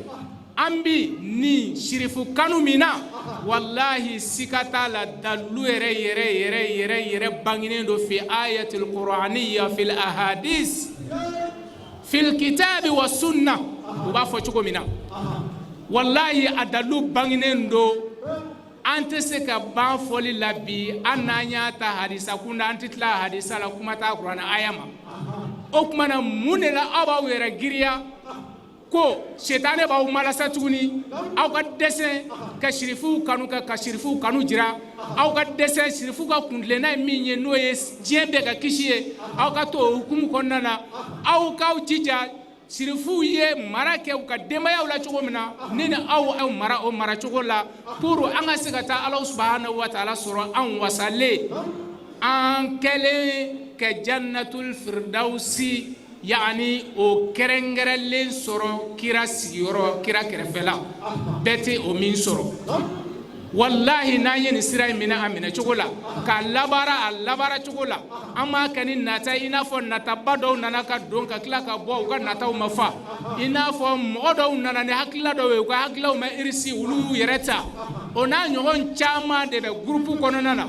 an bi nin sirifu kanu min na, walahi sika t'a la, dalilu yɛrɛ yɛrɛ yɛrɛ yɛrɛ yɛrɛ bangenen don fi ayatil qur'aniyya fil ahadis fil kitabi wa sunna, u b'a fɔ cogo min na, walahi a dalilu bangenen don. An tɛ se ka ban fɔli la bi, an n'an y'a ta hadisa kunda, an tɛ tila hadisa la, kuma t'a kuranɛ aya ma. O tuma na, mun de la aw b'aw yɛrɛ giriya ko setanɛ b'aw malasa tuguni, aw ka dɛsɛ ka sirifuw kanu, ka sirifuw kanu jira, aw ka dɛsɛ sirifuw ka kuntilenna ye min ye, n'o ye diɲɛ bɛɛ ka kisi ye, aw ka to o hukumu kɔnɔna na, aw k'aw jija sirifuw ye mara kɛ u ka denbayaw la cogo min na, ne ni aw aw mara o mara cogo la, pour an ka se ka taa Ala subahanahu wa taala sɔrɔ an wasalen, an kɛlen ka jannatul firdausi, yaani o kɛrɛnkɛrɛnlen sɔrɔ kira sigiyɔrɔ, kira kɛrɛfɛla, bɛɛ tɛ o min sɔrɔ. Walahi n'an ye nin sira in minɛ a minɛ cogo la, k'a labaara a labaara cogo la, an m'a kɛ ni nata i n'a fɔ nataba dɔw nana ka don ka tila ka bɔ, u ka nataw ma fa, i n'a fɔ mɔgɔ dɔw nana ni hakilila dɔw ye, u ka hakilaw ma irisi, olu y'u yɛrɛ ta, o n'a ɲɔgɔn caman de bɛ gurupu kɔnɔna na.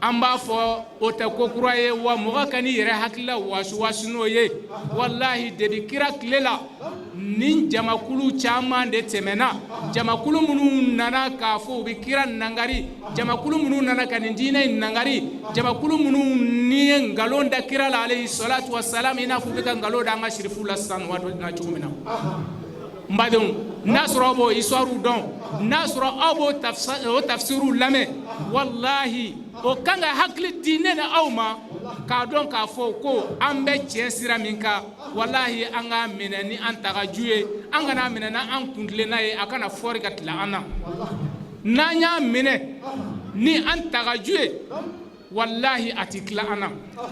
An b'a fɔ o tɛ ko kura ye wa, mɔgɔ ka n'i yɛrɛ hakilila waasi waasi n'o ye. Walahi debi kira tile la, nin jamakulu caman de tɛmɛna, jamakulu minnu nana k'a fɔ u bɛ kira nangari, jamakulu minnu nana ka nin diinɛ in nangari, jamakulu minnu ni ye nkalon da kira la alayhi salatu wasalam, i n'a fɔ u bɛ ka nkalon da an ka sirifuw la sisan waati na cogo min na. N badenw, n'a sɔrɔ aw b'o histoire dɔn, n'a sɔrɔ aw b'o o tafsiriw lamɛn, walahi o kan ka hakili di ne ni aw ma k'a dɔn k'a fɔ ko an bɛ tiɲɛ sira min kan, walahi an k'a minɛ ni an tagaju ye, an kana minɛ n'an kuntilenna ye, a kana fɔri ka tila an na. N'an y'a minɛ ni an tagaju ye, walahi a ti tila an na.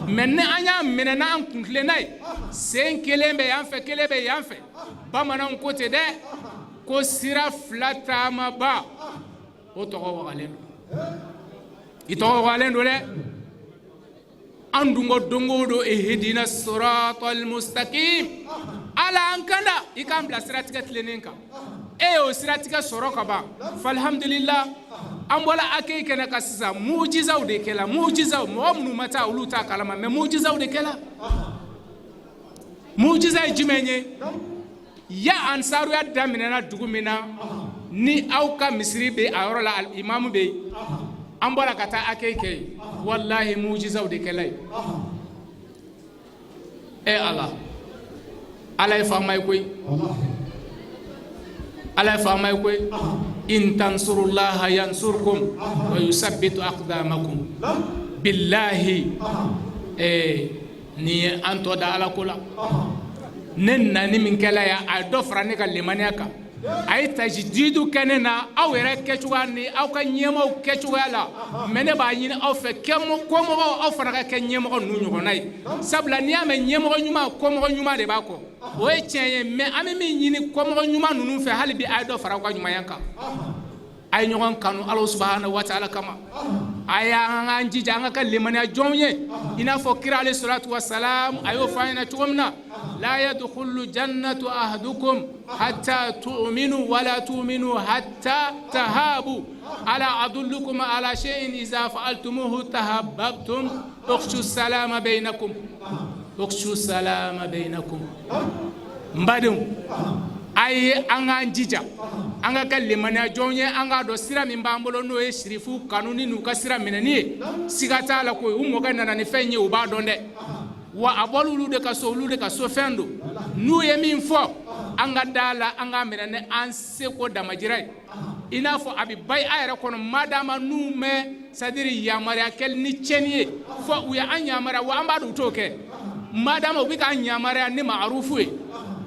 Mais ni an y'a minɛ n'an kuntilenna ye, sen kelen bɛ yan fɛ, kelen bɛ yan fɛ, bamananw ko ten dɛ, ko sira fila taamaba, o tɔgɔ wagalen don, i tɔgɔ wagalen don dɛ. An dun ko don o don ihdina siratal mustaqim, Ala an kanda i k'an bila siratigɛ tilennen kan. E y'o siratigɛ sɔrɔ ka ban, falhamdulillah. An bɔla accueil kɛnɛ kan sisan, mujizaw de kɛla, mujizaw, mɔgɔ minnu ma taa olu t'a kalama, mais mujizaw de kɛla. Mujiza ye jumɛn ye? Ya ansaruya daminɛna dugu min na, ni aw ka misiri bɛ a yɔrɔ la, imamu bɛ yen, an bɔra ka taa accueil kɛ yen, walahi mujizaw de kɛla yen. E Ala, Ala ye faama ye koyi, Ala ye faama ye koyi. In tansurullaha yansurkum wa yusabbitu aqdamakum. Billahi, nin ye an tɔ da Ala ko la. Ne nani min kɛla yan, a ye dɔ fara ne ka limaniya kan, a ye tajididu kɛ ne na aw yɛrɛ kɛcogoya ni aw ka ɲɛmaaw kɛcogoya la. Mais ne b'a ɲini aw fɛ, kɔmɔgɔw, aw fana ka kɛ ɲɛmɔgɔ ninnu ɲɔgɔnna ye, sabula n'i y'a mɛn ɲɛmɔgɔ ɲuman, kɔmɔgɔ ɲuman de b'a kɔ. O ye tiɲɛ ye, mais an bɛ min ɲini kɔmɔgɔ ɲuman ninnu fɛ, hali bi a ye dɔ fara aw ka ɲumanya kan. A ye ɲɔgɔn kanu Ala subahana wa taala kama. A y'an k'an jija an ka kɛ limaniya jɔnw ye, i n'a fɔ kira alayhi salatu wa salam a y'o fɔ an ɲɛna cogo min na: la yadkhulu jannatu ahadukum hatta tu'minu wala tu'minu hatta tahabu, ala adullukum ala shay'in iza fa'altumuhu tahabbabtum, ukhshu salama bainakum, ukhshu salama bainakum. N badenw, a ye an k'an jija an ka kɛ limaniya jɔn ye, an k'a dɔn sira min b'an bolo, n'o ye sirifu kanu ni n'u ka sira minɛni ye. Siga t'a la ko u mɔkɛ nana ni fɛn ye, u b'a dɔn dɛ. Wa a bɔra olu de ka so, olu de ka so fɛn don. N'u ye min fɔ, an ka da la, an k'a minɛ ni an seko damajira ye, i n'a fɔ a bɛ bayi a yɛrɛ kɔnɔ madama n'u mɛn, c'est à dire yamaruya kɛli ni tiɲɛni ye fɔ u ye an yamaruya, wa an b'a dɔn u t'o kɛ. Madama u bɛ k'an yamaruya ni maarufu ye,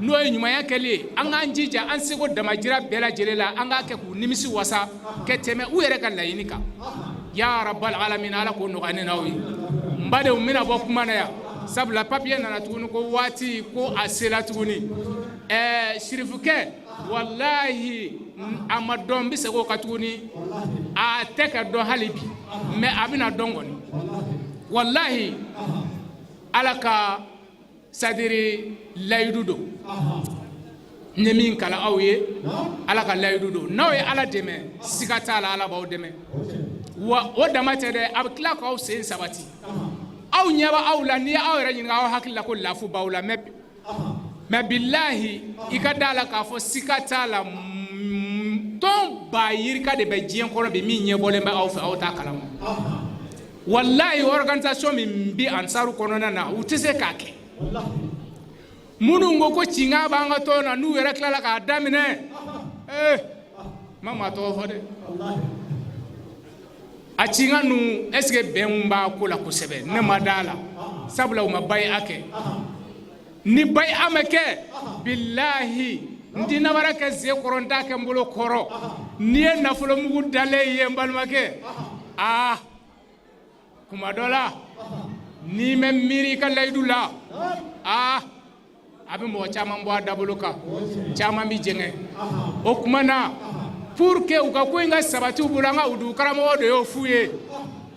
n'o ye ɲumanya kɛli ye, an k'an jija an seko damajira bɛɛ lajɛlen la, an k'a kɛ k'u nimisi wasa ka tɛmɛ u yɛrɛ ka laɲini kan. Ya rabbal alamin, Ala k'o nɔgɔya ne n'aw ye. N badenw, n bɛna bɔ kuma na yan, sabula papiye nana tuguni ko waati ko a sera tuguni. Sirifukɛ, walahi a ma dɔn, n bɛ segin o kan tuguni, a tɛ ka dɔn hali bi, mais a bɛna dɔn kɔni. Walahi, Ala ka, c'est à dire layidu don. N ye min kalan aw ye, Ala ka layidu don. N'aw ye Ala dɛmɛ, siga t'a la, Ala b'aw dɛmɛ. Wa o dama tɛ dɛ, a bɛ tila k'aw sen sabati. Aw ɲɛ bɛ aw la, n'i ye aw yɛrɛ ɲininka, aw hakili la ko lafu b'aw la, mais bilahi, i ka da la k'a fɔ siga t'a la, tɔn ba yirika de bɛ diɲɛ kɔnɔ bi min ɲɛbɔlen bɛ aw fɛ, aw t'a kalama. Walahi, organisation min bi Ansaru kɔnɔna na, u tɛ se k'a kɛ. Minnu ko ko cinga b'an ka tɔn na, n'u yɛrɛ tilala k'a daminɛ, ma maa tɔgɔ fɔ dɛ, a cinga ninnu, est ce que bɛn b'a ko la kosɛbɛ? Ne ma da la, sabula u ma bayi a kɛ. Ni bayi a ma kɛ, bilahi, n ti nabara kɛ ze kɔrɔ, n t'a kɛ n bolo kɔrɔ. N'i ye nafolomugu dalen ye, n balimakɛ, aa, kuma dɔ la n'i ma miiri i ka layidu la, aa, a bɛ mɔgɔ caman bɔ a dabolo kan, caman bɛ jɛngɛ. O tuma na, pour que u ka ko in ka sabati u bolo, an ka udu karamɔgɔ de y'o f'u ye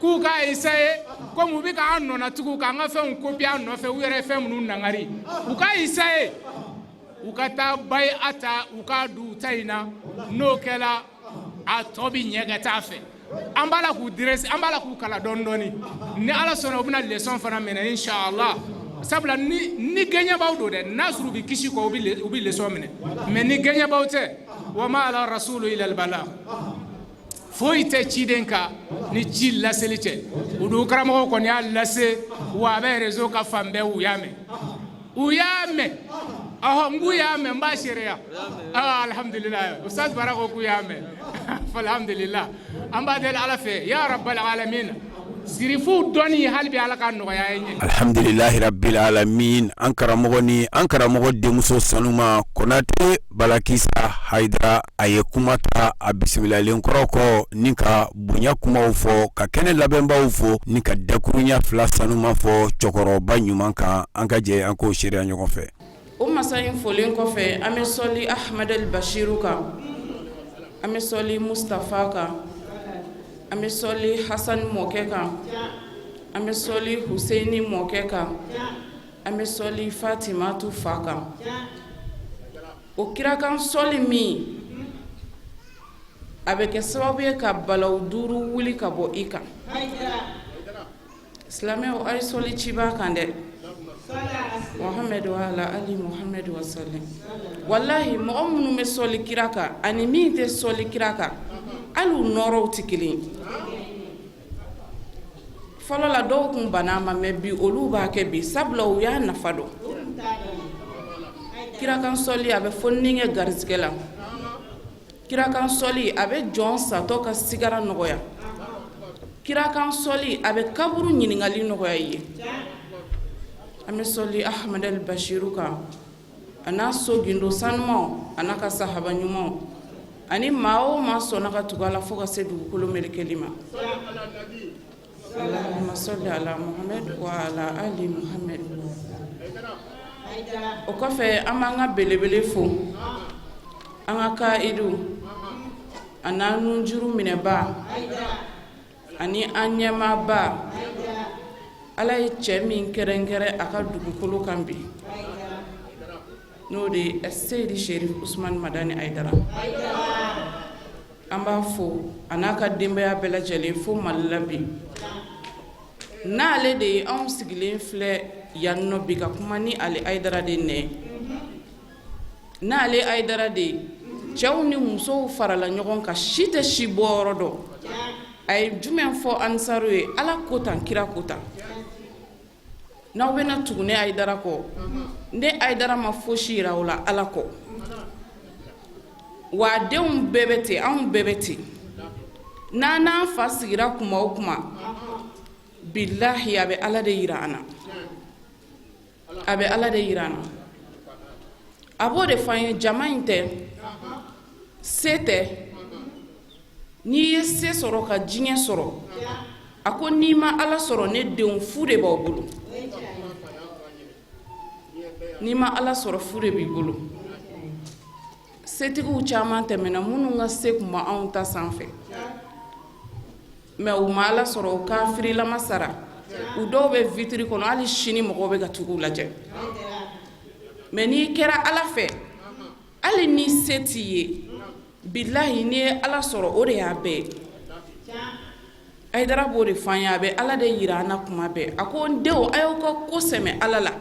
k'u k'a essayer, komi u bɛ k'an nɔnatigiw k'an ka fɛnw copier an nɔfɛ, u yɛrɛ ye fɛn minnu nangari, u k'a essayer u ka taa bayi a ta, u k'a don u ta in na. N'o kɛla, a tɔ bɛ ɲɛ ka taa fɛ. An b'a la k'u dresser, an b'a la k'u kala dɔɔni dɔɔni. Ni Ala sɔnna, u bɛna leçon fana minɛ, inshallah. Sabula ni gɛɲɛbaw don dɛ, n'a sɔrɔ u bɛ kisi kɔ, u bɛ leçon minɛ. Mais ni gɛɲɛbaw tɛ, wa ma ala rasulu ila albala, foyi tɛ ciden kan ni ci laseli cɛ. U dun karamɔgɔw kɔni y'a lase, wa a bɛ réseau ka fan bɛɛ, u y'a mɛn, u y'a mɛn. Ɔhɔ, n k'u y'a mɛn, n b'a seereya. Ah, alhamdulilah, ustaz Bara ko k'u y'a mɛn. Alhamdulilah, an b'a deli Ala fɛ, ya rabbal alamin, sirifuw dɔnni hali bi, Ala ka nɔgɔya ye ɲɛ. Alhamdulilahi rabbil alamin. An karamɔgɔ ni an karamɔgɔ denmuso sanuma Konate Balakisa Hayidara, a ye kuma ta a bisimilalen kɔrɔ kɔ ni ka bonya kumaw fɔ, ka kɛnɛ labɛnbaw fo, ni ka dakurunya fila sanuma fɔ cɛkɔrɔba ɲuman kan. An ka jɛ an k'o seereya ɲɔgɔn fɛ. O masa in folen kɔfɛ, an bɛ sɔli Ahmad al Bashiru kan, an bɛ sɔli Mustafa kan, an bɛ sɔli Hasan mɔkɛ kan, an bɛ sɔli Huseini mɔkɛ kan, an bɛ sɔli Fatimatu fa kan. O kirakan sɔli min a bɛ kɛ sababu ye ka balaw duuru wuli ka bɔ i kan. Silamɛw, a ye sɔli ciba kan dɛ, Muhamadu wa ala ali Muhamadu wa salim. Walahi, mɔgɔ minnu bɛ sɔli kira kan ani min tɛ sɔli kira kan, hali u nɔrɔw tɛ kelen ye. Fɔlɔ la, dɔw tun banna a ma, mais bi olu b'a kɛ bi, sabula u y'a nafa dɔn. Kirakan sɔli a bɛ fɔ ni kɛ garisɛgɛ la. Kira kan sɔli, a bɛ jɔn satɔ ka sigara nɔgɔya. Kira kan sɔli, a bɛ kaburu ɲininkali nɔgɔya i ye. An bɛ sɔli Ahmad al Bashiru kan, a n'a so gindo sanumaw, a n'a ka sahaba ɲumanw, ani maa o maa sɔnna ka tugu a la fo ka se dugukolo melekeli ma. Allahumma salli ala Muhammad wa ala ali Muhammad. O kɔfɛ, an b'an ka belebele fo, an ka kaidu, a n'an nunjuru minɛba ani an ɲɛmaaba. Ala ye cɛ min kɛrɛnkɛrɛn a ka dugukolo kan bi, n'o de ye Seyidi Sherif Usman Madani Ayidara, an b'a fo a n'a ka denbaya bɛɛ lajɛlen fo Mali la bi. N'ale de ye anw sigilen filɛ yan nɔ bi ka kuma ni ale Ayidara de nɛ, n'ale Ayidara de ye cɛw ni musow farala ɲɔgɔn kan, si tɛ si bɔyɔrɔ dɔn. A ye jumɛn fɔ ansaru ye? Ala ko tan, kira ko tan. N'aw bɛna tugu ne Ayidara kɔ, ne Ayidara ma fosi yira aw la Ala kɔ. Wa a denw bɛɛ bɛ ten, anw bɛɛ bɛ ten. N'an n'an fa sigira kuma o kuma, bilahi, a bɛ Ala de yira an na, a bɛ Ala de yira an na. A b'o de fɔ an ye. Jama in tɛ se tɛ. N'i ye se sɔrɔ ka diɲɛ sɔrɔ, a ko n'i ma Ala sɔrɔ, ne denw, fu de b'aw bolo. N'i ma Ala sɔrɔ, fu de b'i bolo. Setigiw caman tɛmɛna minnu ka se tun ma anw ta sanfɛ, mɛ u ma Ala sɔrɔ, u kafirilama sara. U dɔw bɛ vitiri kɔnɔ hali sini, mɔgɔw bɛ ka tugu u lajɛ. Mɛ n'i kɛra Ala fɛ, hali ni se t'i ye, bilahi, n'i ye Ala sɔrɔ, o de y'a bɛɛ ye. Ayidara b'o de fɔ an ye. A bɛ Ala de yira an na kuma bɛɛ. A ko n denw, a y'aw ka ko sɛmɛ Ala la,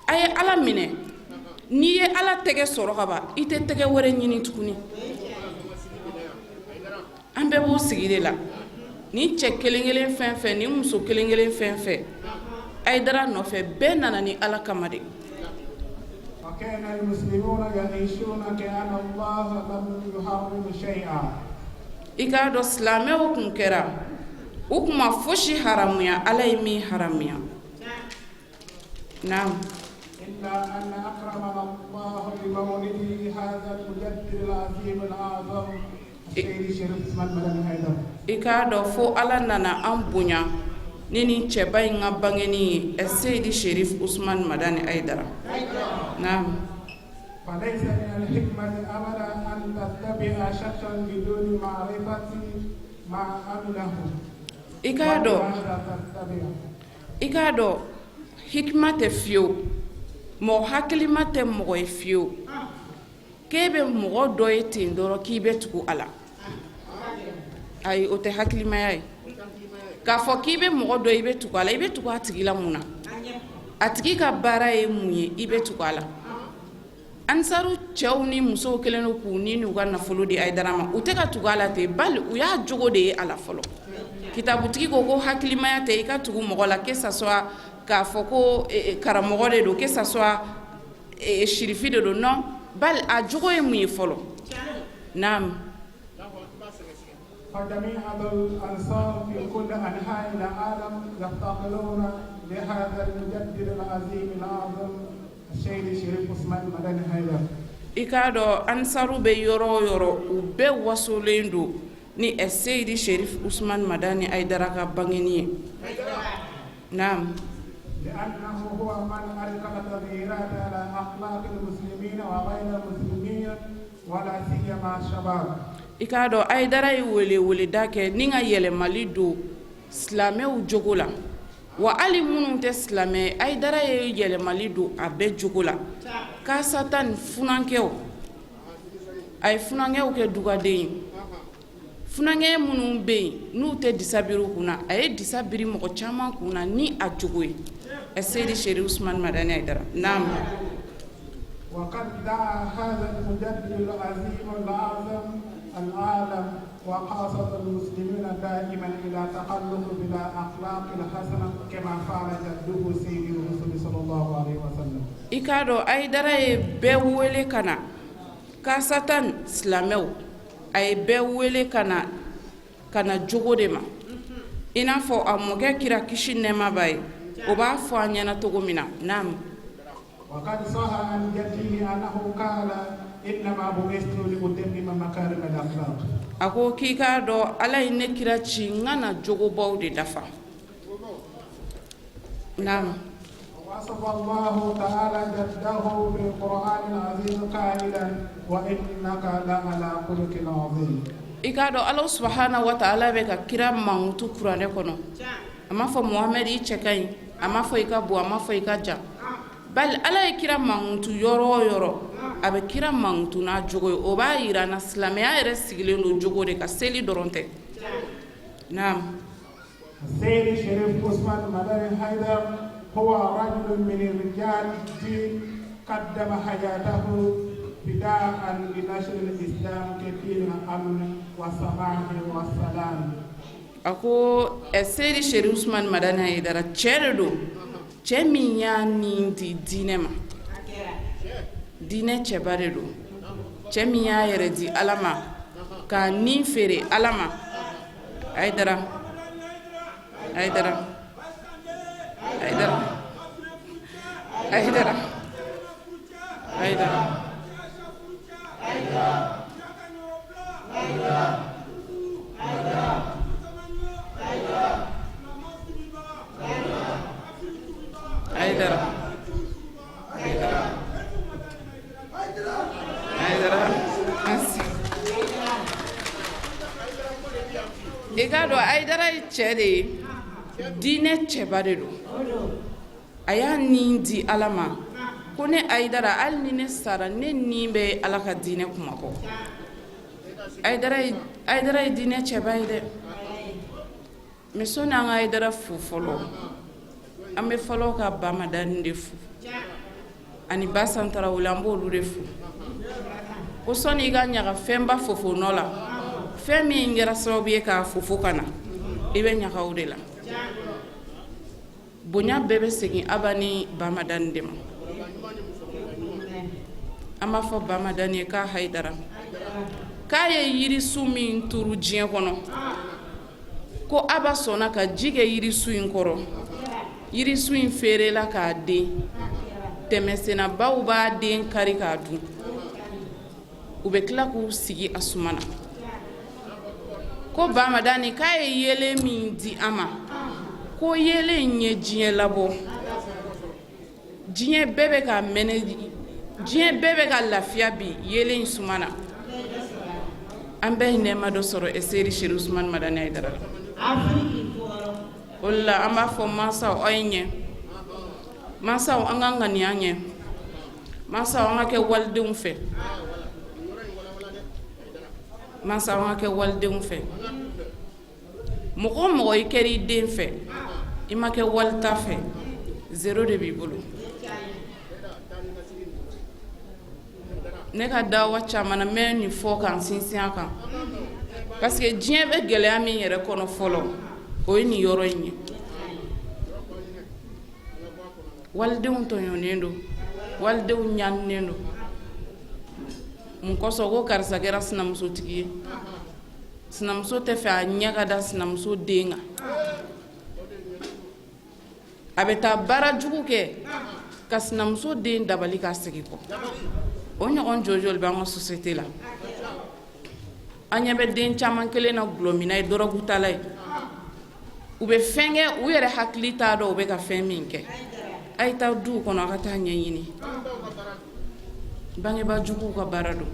a ye Ala minɛ. N'i ye Ala tɛgɛ sɔrɔ ka ban, i tɛ tɛgɛ wɛrɛ ɲini tuguni. An bɛɛ b'o sigi de la. Ni cɛ kelen kelen fɛn fɛn, ni muso kelen kelen fɛn fɛn Ayidara nɔfɛ, bɛɛ nana ni Ala kama de. وكان المسلمون يعيشون كأن الله لم يحرم شيئا. I k'a dɔn, silamɛw kun kɛra, u kun ma fosi haramuya Ala ye min haramuya. Naam. إلا أن أكرمنا الله بمولده هذا المجدد العظيم الأعظم السيد الشريف عثمان مدني حيدر. I k'a dɔn, fo Ala nana an bonya ni nin cɛba in ka bangeni ye, Seyidi Sherif Usman Madani Ayidara. Naam. فليس من الحكمة أبدا أن تتبع شخصا بدون معرفة ما عمله. I k'a dɔn ولماذا تتبع؟ I k'a dɔn, hikima tɛ fiyewu, mɔgɔ hakilima tɛ mɔgɔ ye fiyewu k'e bɛ mɔgɔ dɔ ye ten dɔrɔn k'i bɛ tugu a la. Ayi, o tɛ hakilimaya ye k'a fɔ k'i bɛ mɔgɔ dɔ, i bɛ tugu a la. I bɛ tugu a tigi la mun na? A tigi ka baara ye mun ye, i bɛ tugu a la? Ansaru cɛw ni musow kɛlen don k'u ni n'u ka nafolo di Ayidara ma. U tɛ ka tugu a la ten, bali u y'a jogo de ye a la fɔlɔ. Kitabutigi ko ko hakilimaya tɛ i ka tugu mɔgɔ la, que ça soit k'a fɔ ko karamɔgɔ de don, que ça soit sirifi de don. Non, bali a jogo ye mun ye fɔlɔ. Naam. فجميع الأنصار في كل أنحاء العالم يفتقرون لهذا المجدد العظيم الأعظم السيد الشريف عثمان مدني حيدر. I k'a dɔn, ansaru bɛ yɔrɔ o yɔrɔ, u bɛɛ wasolen don ni Seyidi Sherif Usman Madani Ayidara ka bangeni ye. Naam. لأنه هو من أدخل تغييرات على أخلاق المسلمين وغير المسلمين ولا سيما الشباب. I k'a dɔn, Ayidara ye wele weleda kɛ ni ka yɛlɛmali don silamɛw jogo la. Wa hali minnu tɛ silamɛ, Ayidara ye yɛlɛmali don a bɛɛ jogo la. Kasata ni funankɛw, a ye funankɛw kɛ dugaden ye. Funankɛ minnu bɛ yen n'u tɛ disa biri u kunna, a ye disa biri mɔgɔ caman kunna ni a jogo ye, Seyidi Sherif Usman Madani Ayidara. Naam. وقد دعا هذا المجدد العظيم الأعظم العالم وخاصة المسلمين دائما إلى تخلق بالأخلاق الحسنة كما فعل جده سيد الرسل صلى الله عليه وسلم. I k'a dɔn, Ayidara ye bɛɛ wele ka na. Kasatan silamɛw, a ye bɛɛ wele ka na ka na jogo de ma, i n'a fɔ a mɔkɛ kira, kisi nɛɛma b'a ye, o b'a fɔ an ɲɛna cogo min na. Naam. وقد صح عن جده أنه قال إنما بعثت لأتمم مكارم الأخلاق. A ko k'i k'a dɔn, Ala ye ne kira ci n ka na jogobaw de dafa. Naam. وصف الله تعالى جده في القرآن العظيم قائلا وإنك لعلى خلق عظيم. I k'a dɔn, Ala subahana wa taala bɛ ka kira mankutu kuranɛ kɔnɔ. A m'a fɔ Muhamɛdi i cɛ ka ɲi, a m'a fɔ i ka bon, a m'a fɔ i ka jan, bali Ala ye kira mankutu yɔrɔ o yɔrɔ, a bɛ kira mankutu n'a jogo ye. O b'a yira na silamɛya yɛrɛ sigilen don jogo de kan, seli dɔrɔn tɛ. Naam. السيد الشريف عثمان مدني حيدر هو رجل من رجال الدين، قدم حياته فداء لنشر الإسلام كدين الأمن والسماح والسلام. A ko Seyidi Sherif Usman Madani Hayidara cɛ de don, cɛ min y'a nin di diinɛ ma, diinɛ cɛba de don, cɛ min y'a yɛrɛ di Ala ma k'a nin feere Ala ma. Hayidara, Hayidara, Hayidara, Hayidara, Hayidara, Hayidara, Hayidara, Hayidara. Merci. I k'a dɔn, Hayidara ye cɛ de ye, diinɛ cɛba de don. A y'a nin di Ala ma ko ne Hayidara, hali ni ne sara, ne nin bɛ Ala ka diinɛ kuma kɔ. Hayidara ye, Hayidara ye diinɛ cɛba ye dɛ. Mais sɔnni an ka Hayidara fo fɔlɔ, an bɛ fɔlɔ ka Bamadani de fo ani Basan Tarawele, an b'olu de fo ko sɔnni i ka ɲaga fɛnba fofo nɔ la, fɛn min kɛra sababu ye k'a fofo ka na, i bɛ ɲaga o de la. Bonya bɛɛ bɛ segin Aba ni Bamadani de ma. An b'a fɔ Bamadani ye k'a Hayidara, k'a ye yirisu min turu diɲɛ kɔnɔ, ko Aba sɔnna ka ji kɛ yirisu in kɔrɔ, yirisu in feerela k'a den tɛmɛsennabaw b'a den kari k'a dun, u bɛ tila k'u sigi a suma na. Ko Bamadani k'a ye yeelen min di an ma, ko yeelen in ye diɲɛ labɔ, diɲɛ bɛɛ bɛ ka mɛnɛ, diɲɛ bɛɛ bɛ ka lafiya bi yeelen in suma na. An bɛɛ ye nɛɛma dɔ sɔrɔ Seyidi Sherif Usman Madani Hayidara la. O de la an b'a fɔ mansaw, aw ye ɲɛ mansaw, an ka ŋaniya ɲɛ mansaw, an ka kɛ walidenw fɛ mansaw, an ka kɛ walidenw fɛ. Mɔgɔ o mɔgɔ i kɛra i den fɛ, i ma kɛ walita fɛ, zéro de b'i bolo. Ne ka dawa caman na, n bɛ nin fɔ k'an sinsin a kan, parce que diɲɛ bɛ gɛlɛya min yɛrɛ kɔnɔ fɔlɔ, o ye nin yɔrɔ in ye. Walidenw tɔɲɔnen don, walidenw ɲaninen don. Mun kosɔn? Ko karisa kɛra sinamusotigi ye, sinamuso tɛ fɛ a ɲɛ ka da sinamuso den kan, a bɛ taa baara jugu kɛ ka sinamuso den dabali k'a segin kɔ. O ɲɔgɔn joli bɛ an ka société la? An ɲɛ bɛ den caman kelen na gulɔminna ye, dɔrɔgutala ye, u bɛ fɛn kɛ, u yɛrɛ hakili t'a dɔn u bɛ ka fɛn min kɛ. A ye taa duw kɔnɔ, a ka taa ɲɛɲini. Bangebaa juguw ka baara don.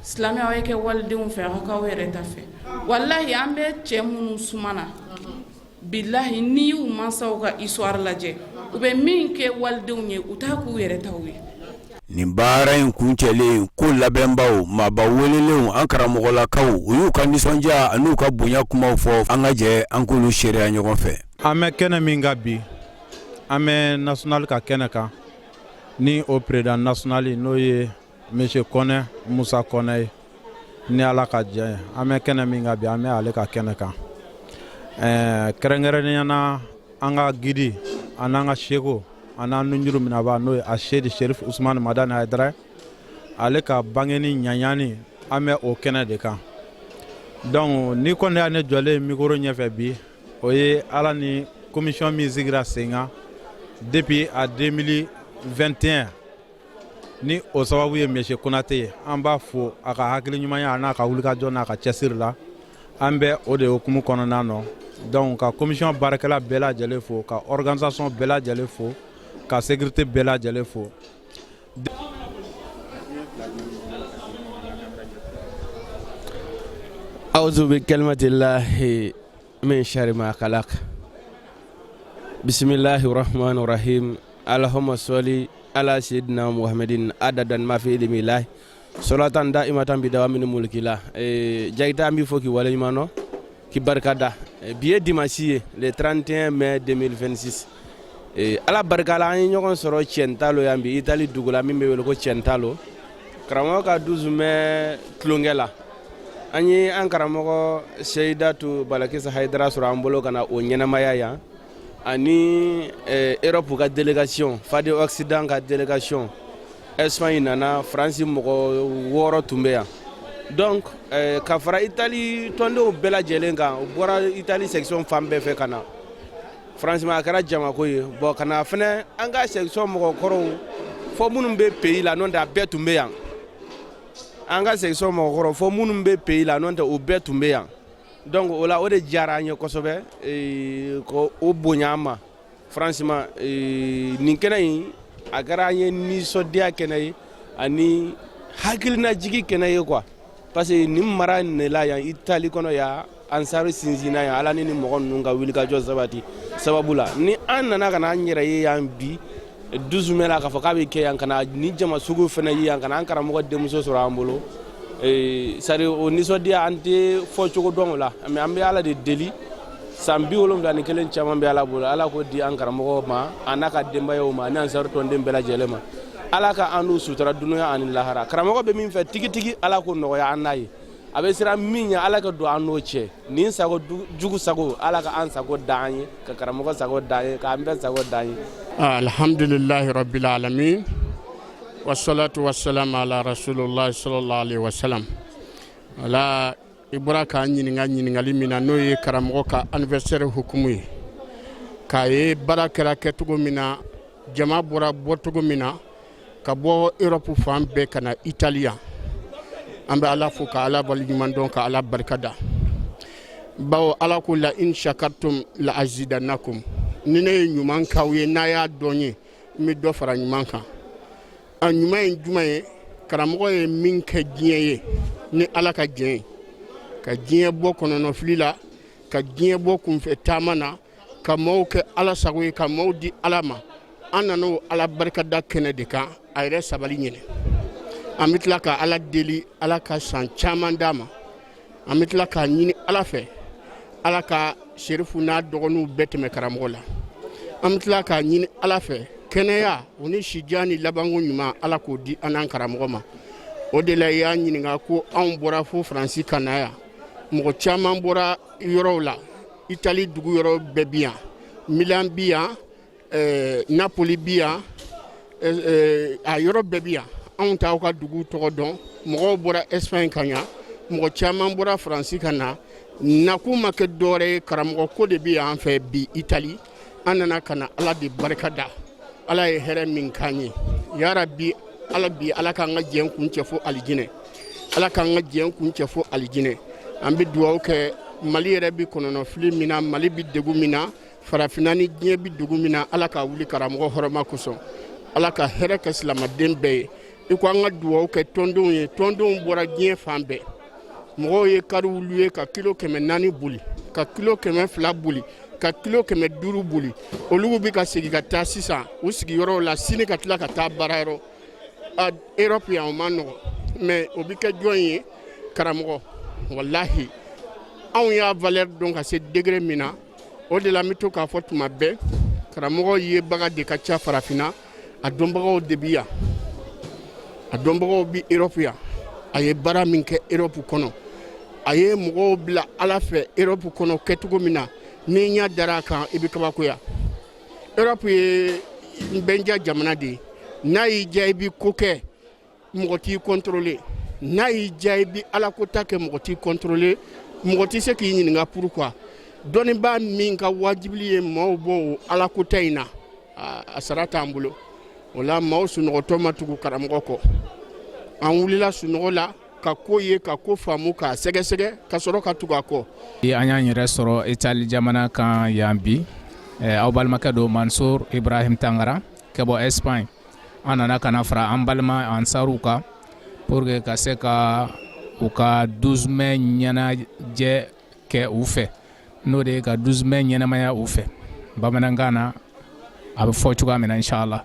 Silamɛ, aw ye kɛ walidenw fɛ, aw k'aw yɛrɛ ta fɛ. Walahi, an bɛ cɛ minnu suma na, bilahi, n'i y'u mansaw ka histoire lajɛ, u bɛ min kɛ walidenw ye, u t'a k'u yɛrɛ taw ye. Nin baara in kuncɛlen ko labɛnbaw, maaba welelenw, an karamɔgɔlakaw, u y'u ka nisɔndiya an'u ka bonya kumaw fɔ. An ka jɛ an k'olu seereya ɲɔgɔn fɛ. An bɛ kɛnɛ min kan bi, an bɛ national ka kɛnɛ kan ni o président national, n'o ye monsieur Kɔnɛ, Musa Kɔnɛ ye. Ni Ala ka diɲɛ ye, an bɛ kɛnɛ min kan bi, an bɛ ale ka kɛnɛ kan, kɛrɛnkɛrɛnnenya na an ka guide an'an ka seko. A n'an nunjuru minɛbaa, n'o ye Aseyidi Serif Usumani Madani Hayidara, ale ka bangeni ɲaɲani, an bɛ o kɛnɛ de kan. Donc ni kɔni y'a ne jɔlen micro ɲɛfɛ bi, o ye Ala ni commission min sigira sen kan depuis a 2021, ni o sababu ye monsieur Konate ye. An b'a fo a ka hakili ɲumanya n'a ka wulikajɔ n'a ka cɛsiri la. An bɛ o de hukumu kɔnɔna nɔ. Donc ka commission baarakɛla bɛɛ lajɛlen fo, ka organisation bɛɛ lajɛlen fo, ka sécurité bɛɛ lajɛlen fo. أعوذ بكلمة الله من شر ما خلق. بسم الله الرحمن الرحيم. اللهم صل على سيدنا محمد عدد ما في علم الله، صلاة دائمة بدوام ملك الله. Jakite, an b'i fo k'i waleɲuman dɔn, k'i barika da. Bi ye dimanche ye, le 31 mai 2026. Ala barika la, an ye ɲɔgɔn sɔrɔ Cɛntalo yan bi, Itali dugu la min bɛ wele ko Cɛntalo, karamɔgɔ ka 12 mai tulonkɛ la. An ye an karamɔgɔ Seyidatu Balakisa Hayidara sɔrɔ an bolo ka na o ɲɛnamaya yan, ani Europe ka délégation, Fadi Occident ka délégation. Espagne nana, Faransi mɔgɔ 6 tun bɛ yan. Donc ka fara Itali tɔndenw bɛɛ lajɛlen kan, u bɔra Itali section fan bɛɛ fɛ ka na. Franchement, a kɛra jamako ye. Bon, ka na fɛnɛ an ka section mɔgɔkɔrɔw fɔ minnu bɛ pays la, n'o tɛ a bɛɛ tun bɛ yan. An ka section mɔgɔkɔrɔ fɔ minnu bɛ pays la, n'o tɛ o bɛɛ tun bɛ yan. Donc o la, o de diyara an ye kosɛbɛ ko o bonya an ma. Franchement, nin kɛnɛ in, a kɛra an ye nisɔndiya kɛnɛ ye ani hakilinajigi kɛnɛ ye quoi, parce que nin mara in de la yan Itali kɔnɔ yan, Ansaru sinsinna yan. Ala ni ni mɔgɔ ninnu ka wulikajɔ sabati sababu la, ni an nana ka na an yɛrɛ ye yan bi 12 mai la, k'a fɔ k'a bɛ kɛ yan, ka na ni jama sugu fana ye yan, ka na an karamɔgɔ denmuso sɔrɔ an bolo, c'est à dire o nisɔndiya, an tɛ fɔ cogo dɔn o la. Mais an bɛ Ala de deli, san 71 caman bɛ Ala bolo, Ala k'o di an karamɔgɔ ma, a n'a ka denbayaw ma, ani Ansaru tɔnden bɛɛ lajɛlen ma. Ala ka an n'u sutura dunuya ani lahara. Karamɔgɔ bɛ min fɛ tigitigi, Ala k'o nɔgɔya an n'a ye. A bɛ siran min ɲɛ, Ala ka don an n'o cɛ. Nin sago jugu sago, Ala ka an sago da an ye, ka karamɔgɔ sago da an ye, k'an bɛɛ sago da an ye. Alhamdulillahi rabbil alamin, wassalatu wassalamu ala rasulillah sallallahu alaihi wasallam. Wala i bɔra k'an ɲininka ɲininkali min na, n'o ye karamɔgɔ ka anniversaire hukumu ye, k'a ye baara kɛra kɛcogo min na, jama bɔra bɔcogo min na ka bɔ Europe fan bɛɛ ka na Italie yan, an bɛ Ala fo ka Ala waleɲuman dɔn, ka Ala barika da, bawo Ala ko: "La in shakartum la azidannakum." Ni ne ye ɲuman k'aw ye, n'a y'a dɔn ye, n bɛ dɔ fara ɲuman kan. A ɲuman ye jumɛn ye? Karamɔgɔ ye min kɛ diɲɛ ye ni Ala ka jɛn ye, ka diɲɛ bɔ kɔnɔnɔfili la, ka diɲɛ bɔ kunfɛ taama na, ka maaw kɛ Ala sago ye, ka maaw di Ala ma, an nana o Ala barikada kɛnɛ de kan. A yɛrɛ sabali ɲini, an bɛ tila ka Ala deli, Ala ka san caman d'a ma. An bɛ tila k'a ɲini Ala fɛ, Ala ka Serifu n'a dɔgɔninw bɛɛ tɛmɛ karamɔgɔ la. An bɛ tila k'a ɲini Ala fɛ, kɛnɛya o ni sijan ni labanko ɲuman, Ala k'o di an n'an karamɔgɔ ma. O de la i y'a ɲininka ko anw bɔra fo Faransi ka na yan. Mɔgɔ caman bɔra yɔrɔw la, Itali dugu yɔrɔ bɛɛ bi yan, Milan bi yan, Napoli bi yan, a yɔrɔ bɛɛ bi yan. Anw t'aw ka dugu tɔgɔ dɔn. Mɔgɔw bɔra Espagne ka yan, mɔgɔ caman bɔra Faransi ka na. Nakun ma kɛ dɔwɛrɛ ye, karamɔgɔ ko de bɛ yan fɛ bi Itali. An nana ka na Ala de barika da, Ala ye hɛrɛ min k'an ye. Yarabi Ala bi, Ala k'an ka jɛn kun cɛ fo alijinɛ, Ala k'an ka jɛn kun cɛ fo alijinɛ. An bɛ dugawu kɛ. Mali yɛrɛ bɛ kɔnɔnɔfili min na, Mali bɛ degun min na, farafinna ni diɲɛ bɛ degun min na, Ala ka wuli karamɔgɔ hɔrɔma kosɔn. Ala ka hɛrɛ kɛ silamaden bɛɛ ye. I ko an ka dugawu kɛ tɔndenw ye. Tɔndenw bɔra diɲɛ fan bɛɛ. Mɔgɔw ye kariw ye ka kilo 400 boli, ka kilo 200 boli, ka kilo 500 boli. Olu bɛ ka segin ka taa sisan u sigiyɔrɔw la sini, ka tila ka taa baarayɔrɔ Europe yan. O ma nɔgɔ, mais o bɛ kɛ jɔn ye? Karamɔgɔ. Walahi, anw y'a valeur dɔn ka se degré min na, o de la n bɛ to k'a fɔ tuma bɛɛ, karamɔgɔ yebaga de ka ca farafinna, a dɔnbagaw de bi yan, a dɔnbagaw bi Europe yan. A ye baara min kɛ Europe kɔnɔ, a ye mɔgɔw bila Ala fɛ Europe kɔnɔ kɛcogo min na, n'i ɲɛ dara a kan, i bɛ kabakoya. Europe ye N bɛnja jamana de ye. N'a y'i diya, i bɛ ko kɛ, mɔgɔ t'i contrôler. N'a y'i diya, i bɛ alakota kɛ, mɔgɔ t'i contrôler, mɔgɔ tɛ se k'i ɲininka pourquoi. Dɔnnibaa min ka wajibili ye maaw bɔ o alakota in na, a sara t'an bolo. O la, maaw sunɔgɔtɔ ma tugu karamɔgɔ kɔ. An wulila sunɔgɔ la ka ko ye, ka ko faamu, k'a sɛgɛsɛgɛ, ka sɔrɔ ka tugu a kɔ. An y'an yɛrɛ sɔrɔ Itali jamana kan yan bi. Aw balimakɛ don, Mansur Ibrahim Tangara, ka bɔ Espagne. An nana ka na fara an balima ansaruw kan pour que ka se ka u ka 12 mai ɲɛnajɛ kɛ u fɛ, n'o de ye ka 12 mai ɲɛnamaya u fɛ, bamanankan na a bɛ fɔ cogoya min na, inshallah.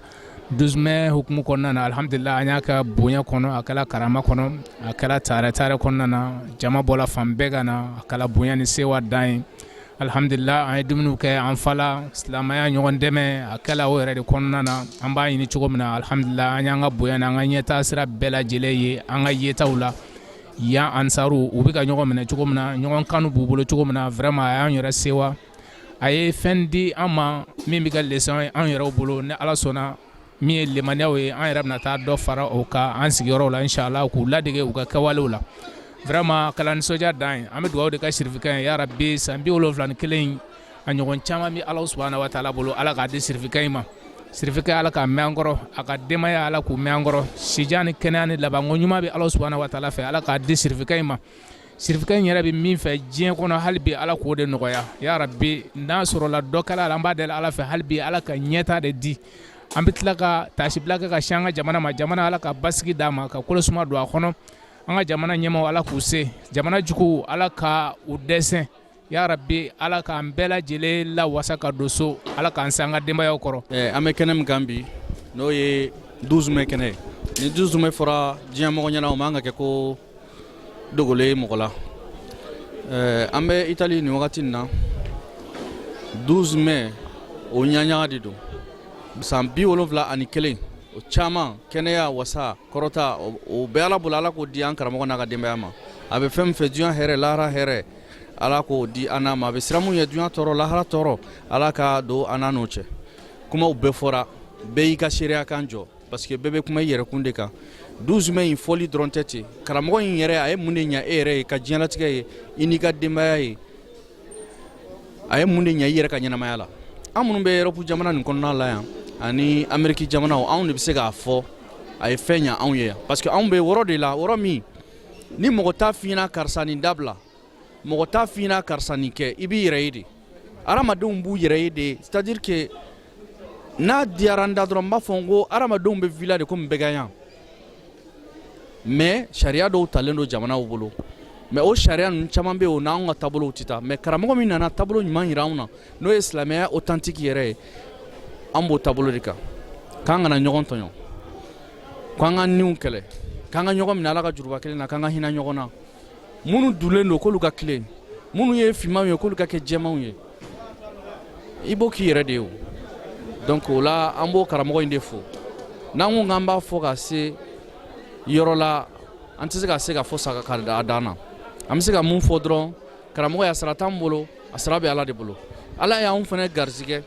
12 mai hukumu kɔnɔna na, alhamdulillah, an y'a kɛ bonya kɔnɔ, a kɛla karama kɔnɔ, a kɛla taarɛ taarɛ kɔnɔna na. Jama bɔla fan bɛɛ ka na, a kɛla bonya ni sewa dan ye. Alhamdulillah, an ye dumuniw kɛ, an fala silamɛya ɲɔgɔn dɛmɛ, a kɛla o yɛrɛ de kɔnɔna na. An b'a ɲini cogo min na, alhamdulillah, an y'an ka bonya n'an ka ɲɛtaa sira bɛɛ lajɛlen ye an ka yetaw la yan. Ansaru, u bɛ ka ɲɔgɔn minɛ cogo min na, ɲɔgɔn kanu b'u bolo cogo min na, vraiment a y'an yɛrɛ sewa. A ye fɛn di an ma min bɛ kɛ leçon ye an yɛrɛw bolo. Ni Ala sɔnna, min ye limaniyaw ye, an yɛrɛ bɛna taa dɔ fara o kan an sigiyɔrɔw la, inshallah, k'u ladege u ka kɛwalew la. Vraiment, kɛla nisɔndiya dan ye. An bɛ dugawu de kɛ sirifikɛ ye, ya rabi, san 71 a ɲɔgɔn caman bɛ Ala subahana wa taala bolo, Ala k'a di sirifikɛ in ma. Sirifikɛ, Ala k'a mɛn an kɔrɔ, a ka denbaya, Ala k'u mɛn an kɔrɔ. Sijan ni kɛnɛya ni labanko ɲuman bɛ Ala subahana wa taala fɛ, Ala k'a di sirifikɛ in ma. Sirifikɛ in yɛrɛ bɛ min fɛ diɲɛ kɔnɔ, hali bi Ala k'o de nɔgɔya, ya rabi. N'a sɔrɔla dɔ kɛla la, an b'a deli Ala fɛ hali bi, Ala ka ɲɛta de di. An bɛ tila ka tasibila kɛ ka sin an ka jamana ma. Jamana, Ala ka basigi d'a ma, ka kolosuma don a kɔnɔ. An ka jamana ɲɛmaaw, Ala k'u se. Jamana juguw, Ala ka u dɛsɛ, ya rabi. Ala k'an bɛɛ lajɛlen lawasa ka don so, Ala k'an se an ka denbayaw kɔrɔ. An bɛ kɛnɛ min kan bi, n'o ye 12 mai kɛnɛ ye. Ni 12 mai fɔra diɲɛ mɔgɔ ɲɛna, o man ka kɛ ko dogolen ye mɔgɔ la. An bɛ Itali nin wagati in na. 12 mai, o ɲaɲaga de don. San 71, o caman kɛnɛya, wasa, kɔrɔta, o bɛɛ Ala bolo. Ala k'o di an karamɔgɔ n'a ka denbaya ma. A bɛ fɛn min fɛ, diɲɛ hɛrɛ, lahara hɛrɛ, Ala k'o di an n'a ma. A bɛ siran mun ɲɛ, diɲɛ tɔɔrɔ, lahara tɔɔrɔ, Ala ka don an n'a n'o cɛ. Kumaw bɛɛ fɔra, bɛɛ y'i ka seereya kan jɔ, parce que bɛɛ bɛ kuma i yɛrɛkun de kan. 12 mai in fɔli dɔrɔn tɛ ten. Karamɔgɔ in yɛrɛ, a ye mun de ɲa e yɛrɛ ye ka diɲɛlatigɛ ye, i n'i ka denbaya ye? A ye mun de ɲa i yɛrɛ ka ɲɛnamaya la? An minnu bɛ Europe jamana nin kɔnɔna la yan ani Ameriki jamanaw, anw de bɛ se k'a fɔ a ye fɛn ɲa anw ye yan, parce que anw bɛ yɔrɔ de la, yɔrɔ min ni mɔgɔ t'a f'i ɲɛna karisa nin dabila, mɔgɔ t'a f'i ɲɛna karisa nin kɛ, i b'i yɛrɛ ye de. Hadamadenw b'u yɛrɛ ye de, c'est à dire que n'a diyara n da dɔrɔn, n b'a fɔ n ko hadamadenw bɛ villa de komi bɛɛ mais sariya dɔw talen don jamanaw bolo, mais o sariya ninnu caman bɛ yen, o n'anw ka taabolow tɛ taa. Mais karamɔgɔ min nana taabolo ɲuman yira anw na, n'o ye silamɛya authentique yɛrɛ ye, an b'o taabolo de kan, k'an kana ɲɔgɔn tɔɲɔ, k'an ka niw kɛlɛ, k'an ka ɲɔgɔn minɛ Ala ka juruba kelen na, k'an ka hinɛ ɲɔgɔn na. Minnu dulen don, k'olu ka tilen, minnu ye finmanw ye, k'olu ka kɛ jɛmanw ye. I b'o k'i yɛrɛ de ye o. Donc o la, an b'o karamɔgɔ in de fo. N'an ko k'an b'a fɔ ka se yɔrɔ la, an tɛ se ka se ka fɔ sa ka a dan na. An bɛ se ka mun fɔ dɔrɔn? Karamɔgɔ ya sara t'an bolo, a sara bɛ Ala de bolo. Ala y'anw fana garijɛgɛ,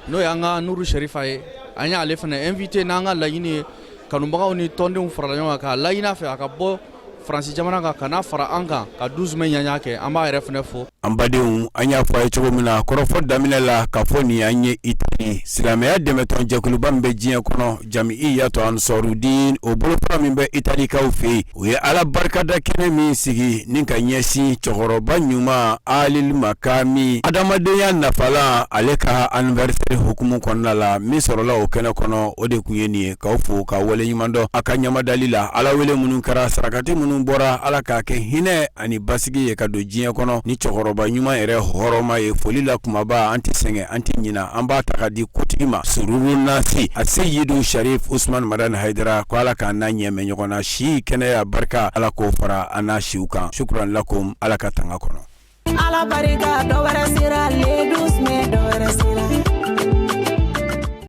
n'o y'an ka Nuru Sherifa ye. An y'ale fana invité n'an ka laɲini ye. Kanubagaw ni tɔndenw farala ɲɔgɔn kan k'a laɲini a fɛ a ka bɔ Faransi jamana kan ka n'a fara an kan ka 12 mai ɲaɲa kɛ. An b'a yɛrɛ fana fo. An badenw, an y'a fɔ a ye cogo min na kɔrɔfɔ daminɛ la, k'a fɔ nin y'an ye Itali silamɛya dɛmɛtɔn jɛkuluba min bɛ diɲɛ kɔnɔ, Jamiyatu Ansarudin, o bolofara min bɛ Italikaw fɛ yen, u ye Ala barikada kɛnɛ min sigi ni ka ɲɛsin cɛkɔrɔba ɲuman Alil Makami adamadenya nafalan, ale ka anniversaire hukumu kɔnɔna la, min sɔrɔla o kɛnɛ kɔnɔ, o de tun ye nin ye. K'aw fo ka waleɲuman dɔn a ka ɲamadali la. Ala wele minnu kɛra, sarakati minnu bɔra, Ala k'a kɛ hinɛ ani basigi ye ka don diɲɛ kɔnɔ ni cɛkɔrɔba ɲuman yɛrɛ hɔrɔma ye. Foli la kumaba, an tɛ sɛgɛn, an tɛ ɲina, an b'a ta ka di kotigi ma, sururu nasi a seyidu Sharif Usman Madani Hayidara, ko Ala k'an n'a ɲɛmɛ ɲɔgɔn na. Si, kɛnɛya, barika, Ala k'o fara an n'a siw kan. Shukran lakum, Ala ka tanga kɔnɔ. Ala barika, dɔ wɛrɛ sera le 12 mai, dɔ wɛrɛ sera.